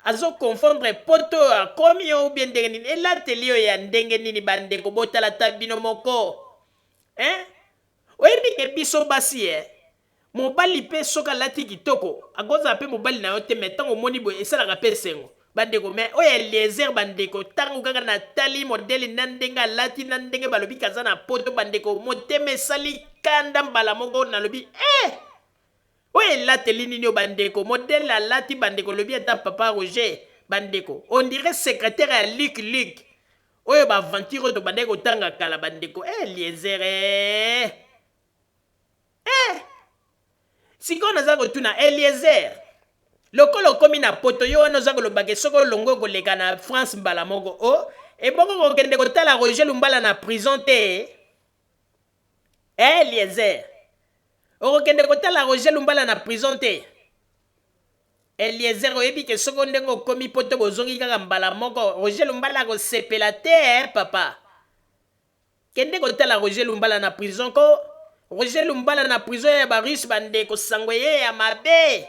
Azo confondre poto oyo akomi yo ou bien ndenge nini elateli oyo ya ndenge nini ba ndeko botala ata bino moko hein oyebi ke biso basi eh mobali pe soki alati kitoko akozala pe mobali na yo te mais tango omoni boye esalaka pe esengo ba ndeko mais oyo Eliezer ba ndeko tango kaka na tali modele na ndenge alati na ndenge balobi kaza na poto ba ndeko motema esali kanda mbala moko nalobi eh Oyo elateli nini oyo ba ndeko modèle alati ba ndeko lobi ata papa Roger ba ndeko on dirait secretaire ya Luc Luc oyo ba aventure oyo tobandaki kotanga kala ba ndeko eh Eliezer eh eh sikoyo naza kotuna Eliezer lokola okomi na poto yo wana oza koloba ke soki olongwe okoleka na France mbala moko o oh, ebongo kokende kotala Roger Lumbala na prison te eh Eliezer Okokende kotala Roger Lumbala na prison te? Eliezer oyebi ke soko ndenge okomi poto bozongi kaka mbala moko Roger Lumbala akosepela te eh papa. Kende kotala Roger Lumbala na prison ko. Roger Lumbala na prison ya ba Russes ba ndeko sango eye ya mabe.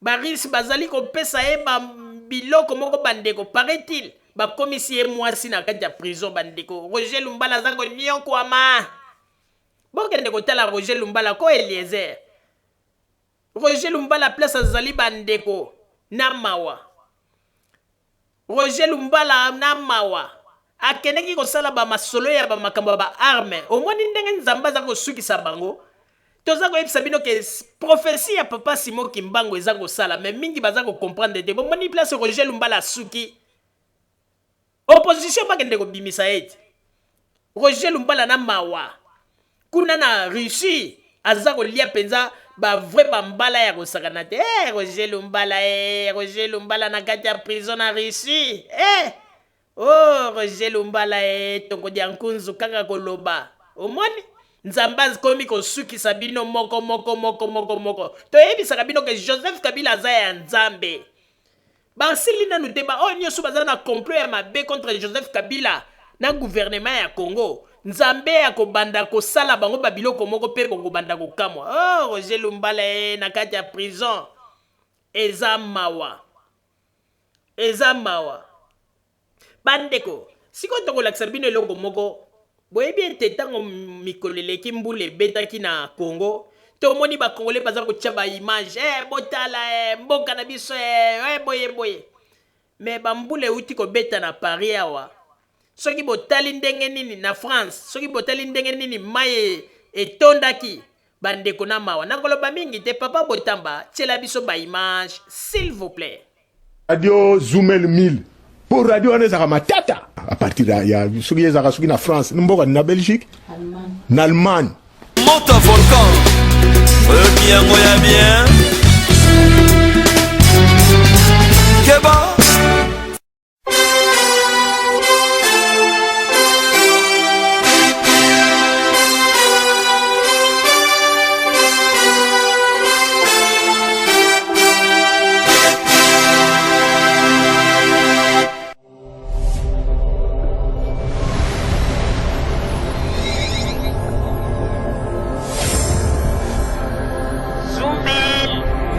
Ba Russes bazali kopesa ye ba biloko moko ba ndeko parait-il bakomisi ye mwasi na kati ya prison ba ndeko Roger Lumbala aza koniokwama. Bokende kotala Roger Lumbala ko Eliezer. Roger Lumbala place azali ba ndeko na mawa. Roger Lumbala na mawa. Akendeki kosala ba masolo ya ba makambo ya ba armes. Omoni ndenge Nzambe aza kosukisa bango? Toza koyebisa bino ke prophetie ya papa Simon Kimbangu eza kosala mais mingi baza ko comprendre te. Bomoni place Roger Lumbala asuki. Opposition bakende kobimisa ye te. Roger Lumbala na mawa. Kuna na Russie aza kolia penza ba vrai ba mbala ya kosakana te. Eh Roger Lumbala eh Roger Lumbala na kati ya prison na Russie. Eh Oh Roger Lumbala eh toko dia nkunzu kaka koloba. Omoni? Nzambe akomi kosukisa bino moko moko moko moko moko. Toyebisaka bino ke Joseph Kabila aza ya Nzambe. Basili nanu te ba oyo nyoso baza na complot ya mabe contre Joseph Kabila na gouvernement ya Congo. Nzambe akobanda kosala bango ba biloko moko pe bokobanda kokamwa. Oh Roger Lumbala eh na kati ya prison. Eza mawa. Eza mawa. Bandeko, sikoyo tokolakisa bino eloko moko. Boyebi ete ntango mikolo eleki mbula ebetaki na Congo, tomoni ba Congolais baza kotia ba image, eh, botala eh, mboka na biso eh, eh, boye boye. Mais ba mbula euti kobeta na Paris awa. Soki botali ndenge nini na France, soki botali ndenge nini mai etondaki, Ba ndeko na mawa nakoloba mingi te papa botamba tiela biso ba image s'il vous plait. Radio Zumel 1000 po radio wana ezalaka matata à partir ya, ya soki ezalaka soki na France mboka na Belgique na Allemagne moto volcan oyoki yango ya bien keba. Zumel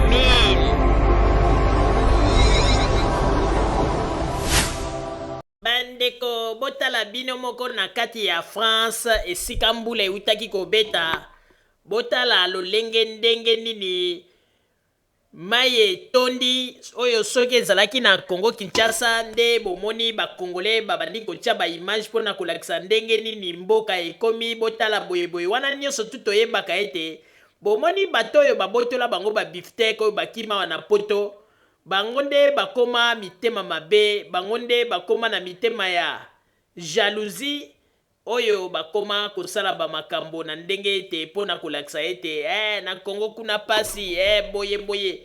1000. Bandeko botala bino moko na kati ya France esika mbula eutaki kobeta, botala lolenge ndenge nini Mayi etondi oyo soki ezalaki na Congo Kinshasa nde bomoni ba congolais babandi kotia ba image pona kolakisa ndenge nini mboka ekomi botala boye boye wana nionso tout toyebaka ete bomoni bato oyo babotola bango ba bifteck oyo bakima awa na poto bango nde bakoma mitema mabe bango nde bakoma na mitema ya jalousie Oyo bakoma kosala ba makambo na ndenge ete mpo na kolakisa ete eh, na Congo kuna pasi eh, boye boye.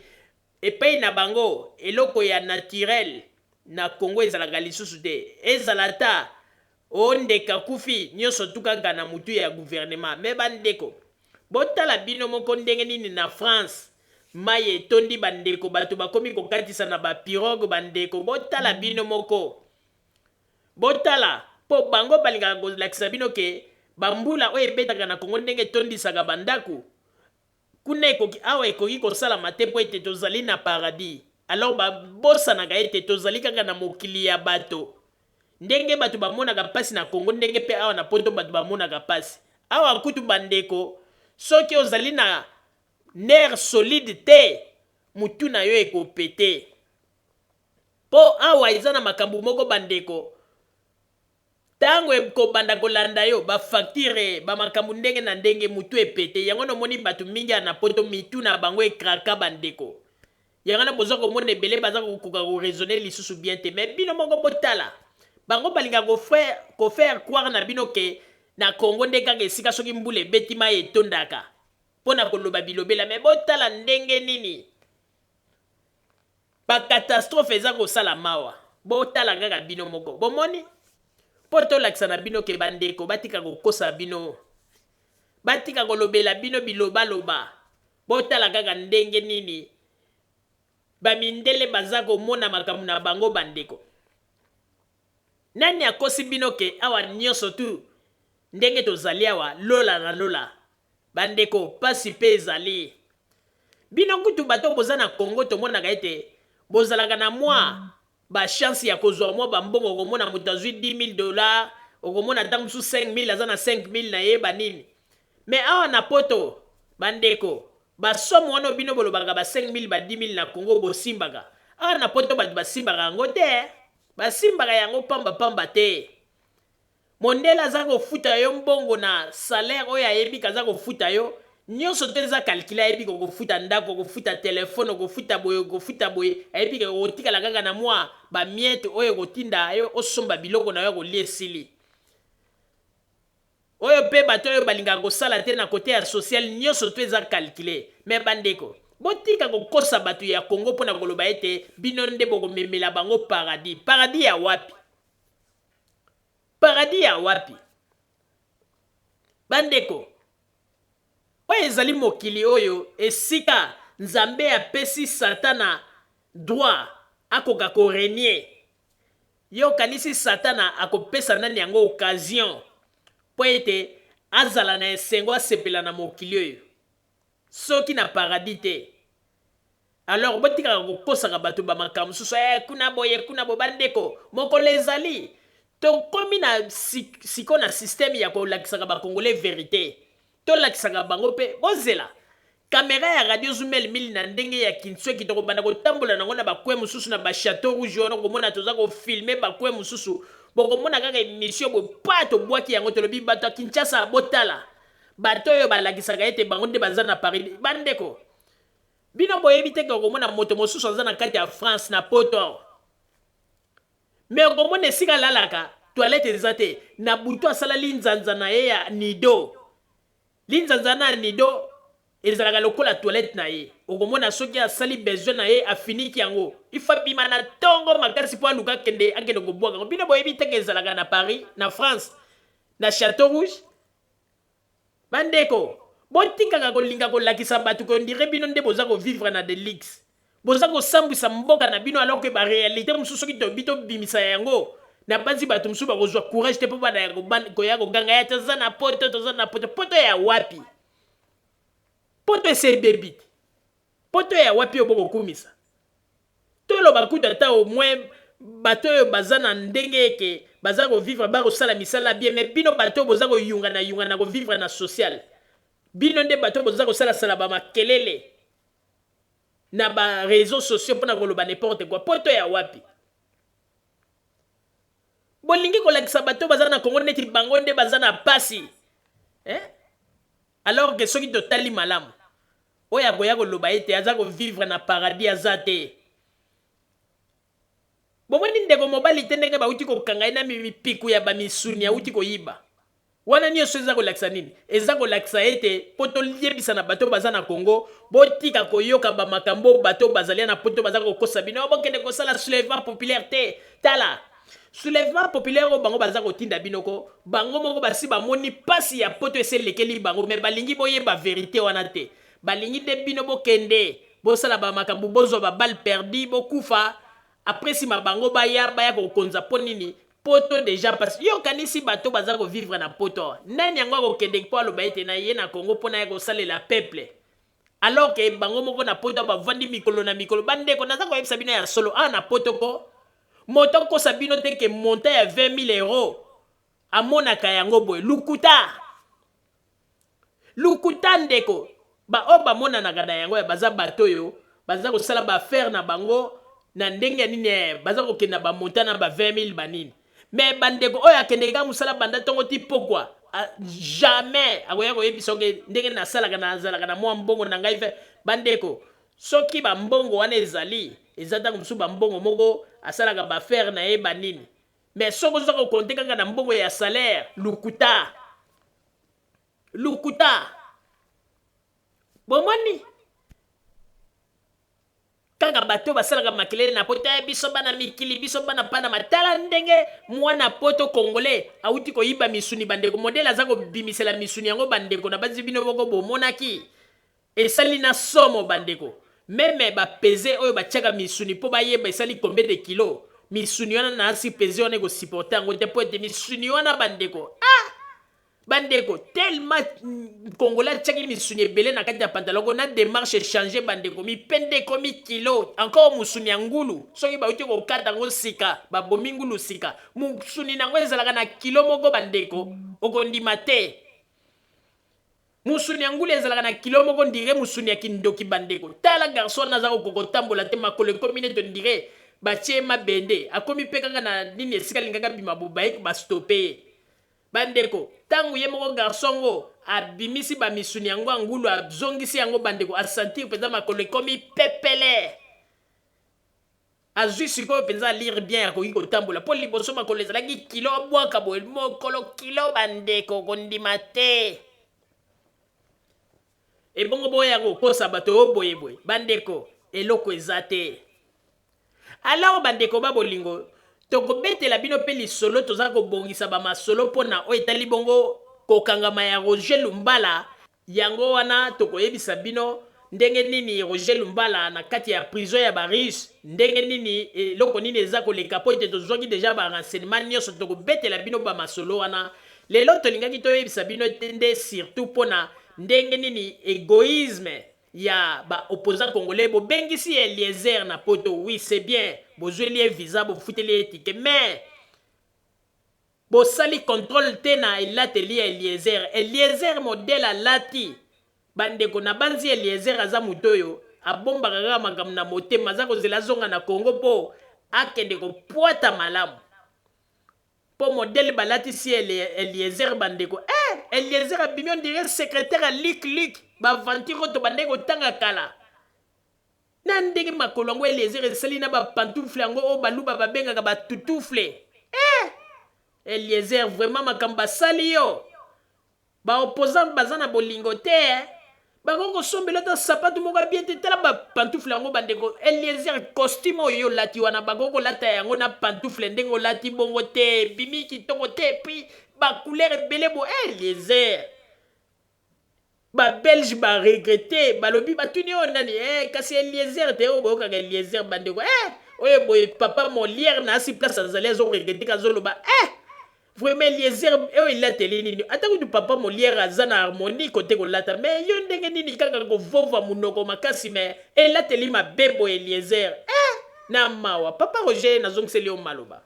Epai na bango eloko ya naturel na Congo ezalaka lisusu te. Ezala ata oh ndeke akufi, nionso tout kaka na mutu ya gouvernement. Mais ba ndeko, botala bino moko ndenge nini na France mayi etondi ba ndeko, batu bakomi kokatisa na ba pirogues ba ndeko, botala bino moko. Botala, po bango balingaka kolakisa bino ke ba mbula oyo ebetaka na Congo ndenge etondisaka ba ndaku, kuna ekoki, awa ekoki kosalama te po ete tozali na paradis. Alors ba bosanaka ete tozali kaka na mokili ya bato. Ndenge bato bamonaka pasi na Congo ndenge pe awa na poto bato bamonaka pasi. Awa kutu ba ndeko soki ozali na nerf solide te, mutu na yo eko peter. Po awa eza na makambu moko ba ndeko tango ekobanda kolanda yo ba facture ba makambu ndenge na ndenge mutu epete yango wana omoni batu mingi awa na poto mitu na bango e craka ba ndeko yango wana boza komona ebele baza kokoka ko raisonner lisusu bien te mais bino moko botala bango balingaka ko faire ko faire croire na bino ke na Congo nde kaka esika soki mbula ebeti mayi etondaka pona koloba bilobela mais botala ndenge nini Ba catastrophe eza kosala mawa botala kaka bino moko bomoni po tolakisa na bino ke ba ndeko batika kokosa bino batika kolobela bino bilobaloba botala kaka ndenge nini ba mindele baza komona makambo na bango ba ndeko nani akosi bino ke awa nioso tu ndenge tozali awa lola na lola Ba ndeko pasi pe ezali. Bino kutu bato boza na Congo tomonaka ete bozalaka na mwa ba chance ya kozwa mwa ba mbongo okomona moto azwi 10000 dollars okomona tango mosusu 5000 aza na 5000 na ye ba nini mais awa na poto ba ndeko ba somme wana bino bolobaka ba 5000 ba 10000 na Congo bosimbaka awa na poto bato basimbaka yango te basimbaka yango pamba pamba te. Mondele aza kofuta yo mbongo na salaire oyo ayebi ke aza kofuta yo. Nyonso to eza calcule. Ayebi ke okofuta ndako, okofuta telefone, okofuta boye, okofuta boye. Ayebi ke okotikala kaka na mwa bamiettes oyo ekotinda yo osomba biloko na yo ya kolia, esili. Oyo mpe bato oyo balingaka kosala te na côté ya social, nyonso to eza calcule. Mais bandeko, botika kokosa bato ya Congo mpona koloba ete bino nde bokomemela bango paradis. Paradis ya wapi? Paradis ya wapi, bandeko? Oyo ezali mokili oyo esika Nzambe apesi Satana droit akoka korégner. Ye okanisi Satana akopesa nani yango occasion mpo ete azala na esengo, asepela na mokili oyo, soki na paradis te? Alors botikaka kokosaka bato bamakambo mosusu, kuna boye, kuna boye. Bandeko, mokolo ezali, tokomi na siko na système ya kolakisaka Bakongolais vérité. Tolakisaka bango mpe. Bozela kamera ya Radio Zumel Mili na ndenge ya Kinsweki, tokobanda kotambola nango na bacoin mosusu, na bachateau rouge wana. Komona toza kofilmer bacoin mosusu, bokomona kaka émission boye pa tobwaki yango. Tolobi bato ya Kinshasa, botala bato oyo balakisaka ete bango nde baza na Paris. Bandeko, bino boyebi te ke okomona moto mosusu aza na kati ya France, na Poto awa, mais okomona esika alalaka, toilette eza te. Na butu asala linzanza na ye ya nido. Linzanza na nido ezalaka lokola toilette na ye. Okomona soki asali besoin na ye, afiniki yango, ifo abima na ntongo makasi mpo aluka akende, akende kobwaka yango. Bino boyebi te ke ezalaka na Paris, na France, na Chateau Rouge? Bandeko, botikaka kolinga kolakisa bato ke on dirait bino nde boza kovivre na de luxe, boza kosambwisa mboka na bino, alors ke baréalité mosusu, soki tobi tobimisa yango na banzi, bato mosusu bakozwa courage te mpo bana koya koganga ya toza na Poto, toza na Poto. Poto ya wapi? Poto ese ebebi te. Poto ya wapi oyo bokokumisa? Toloba kutu ata au moins bato oyo baza na ndenge eke baza kovivre, bakosala misala bien. Mais bino bato oyo boza koyunga na yunga na kovivre na social, bino nde bato oyo boza kosalasala bamakelele na baréseaux sociaux mpona koloba n'importe quoi. Poto ya wapi? Bolingi kolakisa bato baza na Kongo neti bango nde baza na pasi, eh? Alors ke soki totali malamu, oyo akoya koloba ete aza kovivre na paradis aza te. Bomoni ndeko mobali te ndenge bauti kokanga ye na mipiku ya bamisuni auti koyiba wana? Nyonso eza kolakisa nini? Eza kolakisa ete mpo toyebisa na bato baza na Congo, botika koyoka bamakambo bato bazali na Poto baza kokosa bino, bokende kosala soulèvement populaire te. Tala, soulèvement populaire oyo bango baza kotinda bino ko, bango moko basi bamoni mpasi ya Poto esi elekeli bango, mais balingi boyeba vérité wana te. Balingi nde bino bokende bosala bamakambo, bozwa baballes perdues, bokufa, après nsima bango baya, baya kokonza. Mpo nini? Poto déjà parce yo okanisi bato baza kovivre na Poto, nani yango akokende mpo aloba ete na ye na Congo mpo na ye kosalela peuple, alors ke bango moko na Poto bavandi mikolo na mikolo? Bandeko, naza koyebisa bino ya solo, awa na Poto ko, moto akosa bino te ke montant ya 20 000 euros amonaka yango boye. Lukuta, lukuta, ndeko. Baoyo bamonanaka na yango ya baza bato oyo baza kosala baaffaires na bango na ndenge ya nini, baza kokende na bamontant na ba 20 000 banini. Mais bandeko oyo akendeke kaka mosala banda ntongo ti pokwa, jamais akoya koyebisa oke ndenge nasalaka, nazalaka na mwa mbongo na ngai fe. Bandeko, soki bambongo wana ezali, eza ntango mosusu bambongo moko asalaka baaffaires na ye banini. Mais soki oza kocompter kaka na mbongo ya salaire, lukuta, lukuta. Bomoni kaka bato basalaka makelele na Poto ya biso bana mikili, biso bana Panama. Tala ndenge mwana Poto congolais awuti koyiba misuni. Bandeko, modèle aza kobimisela misuni yango, bandeko, na banzi bino moko bomonaki, esali na somo. Bandeko, même bapese oyo batiaka misuni mpo bayeba esali combien de kilo misuni wana, na asi pese wana ekosupporter yango te, mpo ete misuni wana, bandeko, ah bandeko, tellement congolais atiaki misuni ebele na kati ya pantalon na démarche échange. Bandeko, mipende ekomi kilo encore. Musuni ya ngulu, soki bauti kokata yango sika, babomi ngulu sika, musuni nango ezalaka na kilo moko. Bandeko, okondima te, musuni ya ngulu ezalaka na kilo moko, on dirait musuni ya kindoki. Bandeko, tala garçon wana aza kokoka kotambola te, makolo ekomi neti on dirait batie mabende. Akomi mpe kaka na nini, esika alingaka bima, bobaye bastopper ye. Bandeko, tango ye moko garçon ngo abimisi ba misuni yango ya ngulu azongisi yango bandeko, a sentir penza makolo ekomi pepele. Azui sikoyo penza allure bien akoki kotambola po liboso makolo ezalaki kilo abwaka boye mokolo kilo bandeko kondima te. Ebongo boya kokosa bato o boye boye bandeko eloko eza te. Alors bandeko ba bolingo tokobetela bino pe lisolo toza kobongisa ba masolo pona oyo etali bongo kokangama ya Roger Lumbala Yango wana tokoyebisa bino ndenge nini Roger Lumbala na kati ya prison ya ba Russes, ndenge nini eloko nini eza koleka mpo ete tozwaki dejà ba renseignements nionso, tokobetela bino ba masolo wana. Lelo tolingaki toyebisa bino nde surtout mpo na ndenge nini egoisme ya ba opposants congolais, bobengisi Eliezer na poto, oui c'est bien, bozweli ye visa, bofuteli ye ticket mais Bosali controle te na elateli ya Eliezer. Eliezer modèle alati ba ndeko nabanzi Eliezer aza moto oyo abombaka kaka makambo na motema aza kozela azonga na Congo po akende kopwata malamu po modèle balatisi Eliezer ba ndeko eh Eliezer abimi on dirait secretaire ya Luc Luc ba aventure oyo tobandaki kotanga kala. Na ndenge makolo yango Eliezer esali na ba pantoufle yango oyo baluba babengaka ba tutoufle. Eh! Eliezer vraiment makambo basali yo. Ba opposants baza na bolingo te eh. Bakoki kosombela ata sapatu moko ya bien te. Tala ba pantoufle yango bandeko. Eliezer costume oyo yo olati wana bakoki kolata yango na pantoufle ndenge olati bongo te. Ebimi kitoko te puis ba couleur ebele bo eh Eliezer. Ba belge ba regrette balobi batuni oyo nani eh kasi Eliezer te oyo boyokaka Eliezer bandeko eh oyo boye papa Molière na asi place azali azo regrette kazoloba eh vraiment Eliezer oyo elateli nini ata kutu papa Molière aza na harmonie kote kolata mais yo ndenge nini kaka kovova munoko makasi mais elateli mabe boye Eliezer eh na mawa papa Roger nazongiseli yo maloba.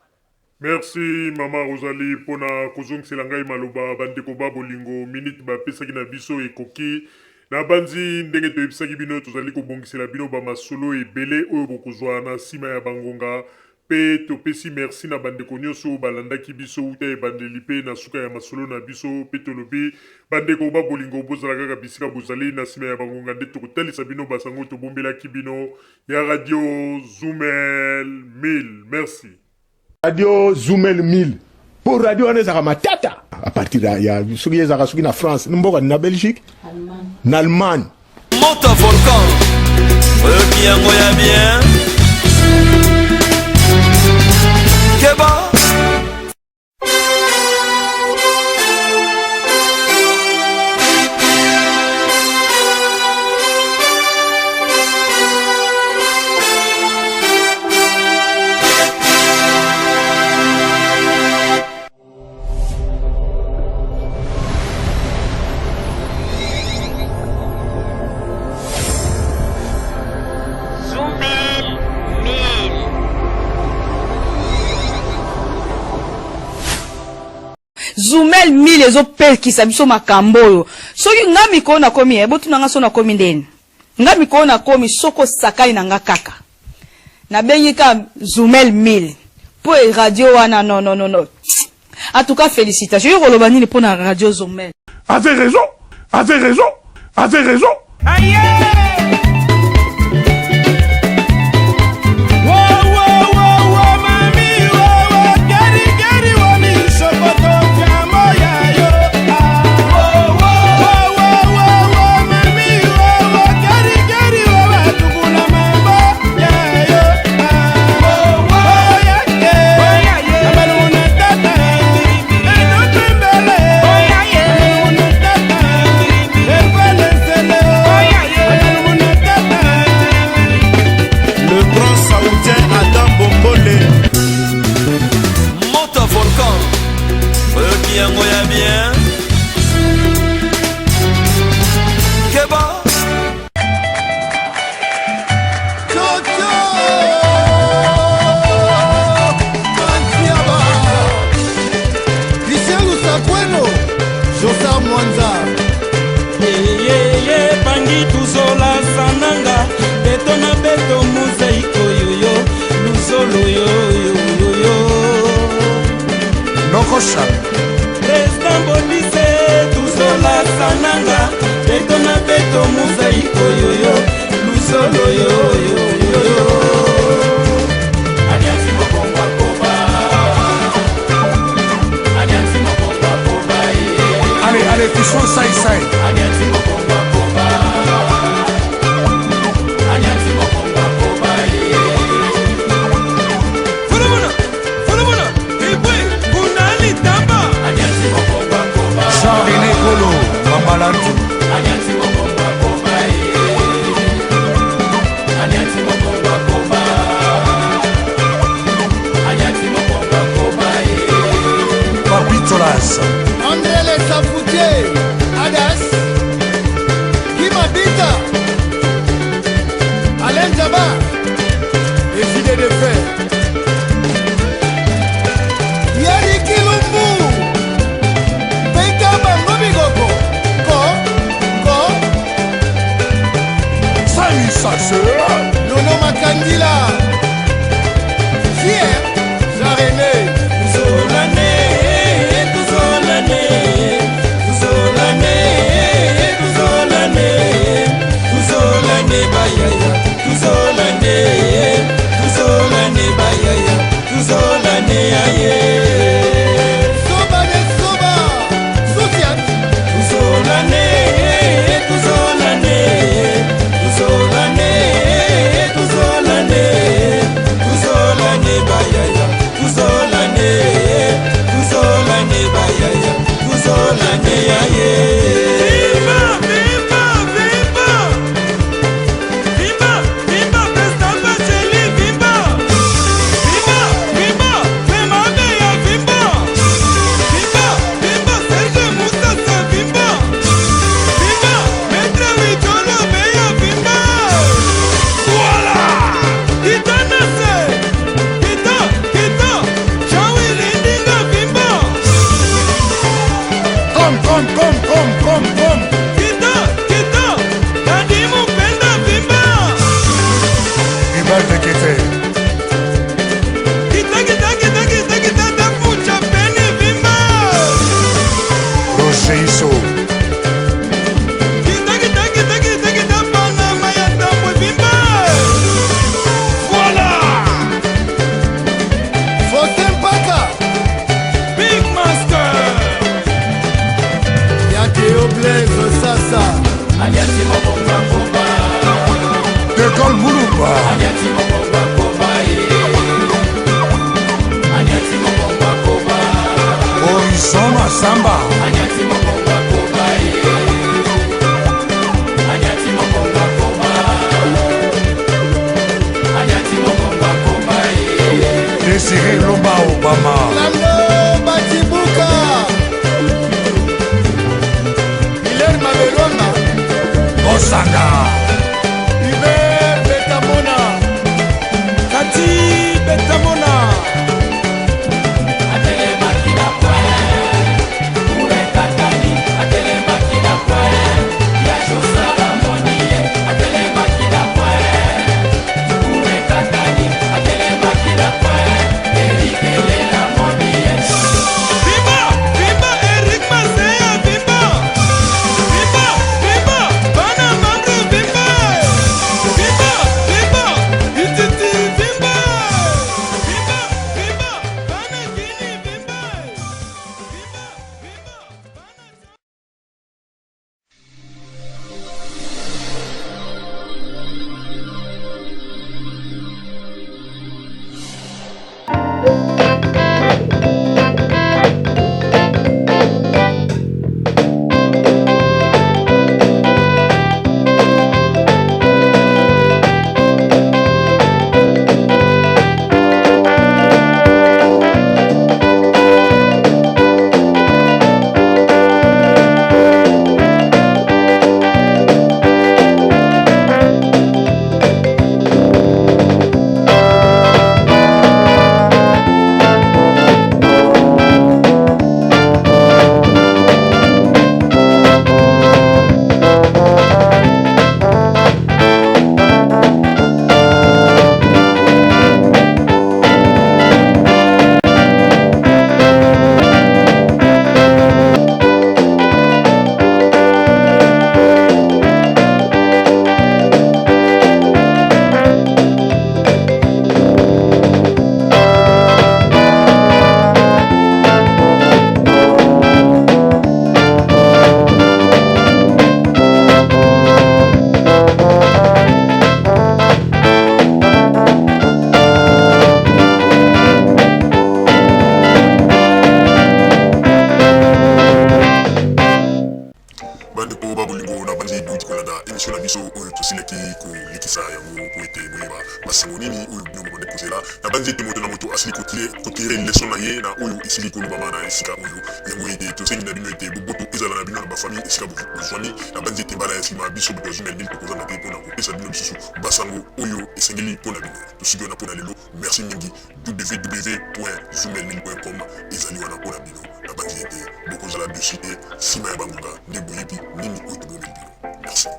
Merci maman Rosalie pona kozongisela ngai maloba ba ndeko ba bolingo minute ba pesaki na biso ekoki na banzi ndenge toyebisaki bino tozali kobongisela bino ba masolo ebele oyo bokozwa na sima ya ba ngonga pe topesi merci na ba ndeko nionso oyo balandaki biso wuta ebandeli pe na suka ya masolo na biso pe tolobi ba ndeko ba bolingo bozala kaka bisika bozali na sima ya ba ngonga nde tokotalisa bino ba sango tobombelaki bino ya radio Zumel 1000 merci. Radio Zumel 1000 po radio wana ezalaka matata à partir ya, ya soki ezalaka soki na France mboka na Belgique na Allemagne moto volcan oyoki yango ya bien keba Zumel 1000 ezopekisa biso makambo oyo soki nga mikolo nakomi eh, botuna nga so nakomi ndeni nga mikolo nakomi soki osakani na nga kaka nabengi ka Zumel 1000 po e radio wana non non non non en tout cas félicitations yo koloba nini mpo na radio Zumel Avait raison, avait raison, avait raison. Le grand saoudien Adam Bombole. Moto volcan. Oyoki yango ya bien. Keba. Christian Lusakweno, Josar Mwanza. Eyeye pangi tuzola sananga beto na beto mozaiko yoyo luzolo yoyoyoyo Nokosha. President Bodise tuzola sananga beto na beto mozaiko yoyo lusolo yoyoyoyo Allez, allez, touchons ça, ça. Jean-René Kolo, Mambalantu. Papi Tolas. André Le Safoutier, Adas, Kimabita, Alain Djaba, les idées de fer. Yeri Kilumbu, Peka Bango Bigoko, Ko, Ko, Samy Sasseur. Nono Makandila, Fier, Jean-René, Tuzolane, tuzolane, tuzolane, tuzolane, tuzolane bayaya, tuzolane, tuzolane bayaya, tuzolane aye. Soba de Soba, Soutiat, Tuzolane, tuzolane, tuzolane, tuzolane, tuzolane bayaya, tuzolane, tuzolane bayaya, tuzolane aye. Viva, viva, viva! Viva, viva, President Bacheli, viva! Viva, viva, Femabeya, viva! Viva, viva, Serge Moussassa, viva! Viva, Maître Wijolo, Beya, viva! Voilà! Kita Nase! Kita, kita, Jean-Willy Ndinga, viva! Comme, comme, comme, comme, comme, comme. Kita, kita, Dadi Mupenda, viva! Hubert de Kété. Kita, kita, kita, kita, kita, Dafucha, Beni, viva! Roger Issou. Kita, kita, kita, kita, kita, Panama ya Tambwe, viva! Voilà! Faustin Paka, Big Master! Yakeo Blaise Sasa, De Gaulle Moulumba. Horizon Massamba. Désiré Lomba Obama. Lando Batibuka, Hilaire Mabelwanga, Bosanga. Hubert Betamona, Kati Betamona. emission na biso oyo tosilaki kolekisa yango mpo ete boyeba basango nini oyo bino bobandaki kozela. Nabanzi ete moto na moto asili kotire leson na ye na oyo esili kolobama na esika oyo. Yango ete tosengi na bino ete boboto ezala na bino na bafamille esika bozwami. Nabanzi ete mbala ya nsima biso bato ya Zumel 1000 tokozanga te mpo na kopesa bino lisusu basango oyo esengeli mpo na bino. Tosuki wana mpo na lelo. Merci mingi. www.zumel1000.com ezali wana mpo na bino. Nabanzi ete bokozala dessus te nsima ya bangonga nde boyebi nini oyo tobombeli bino. Merci.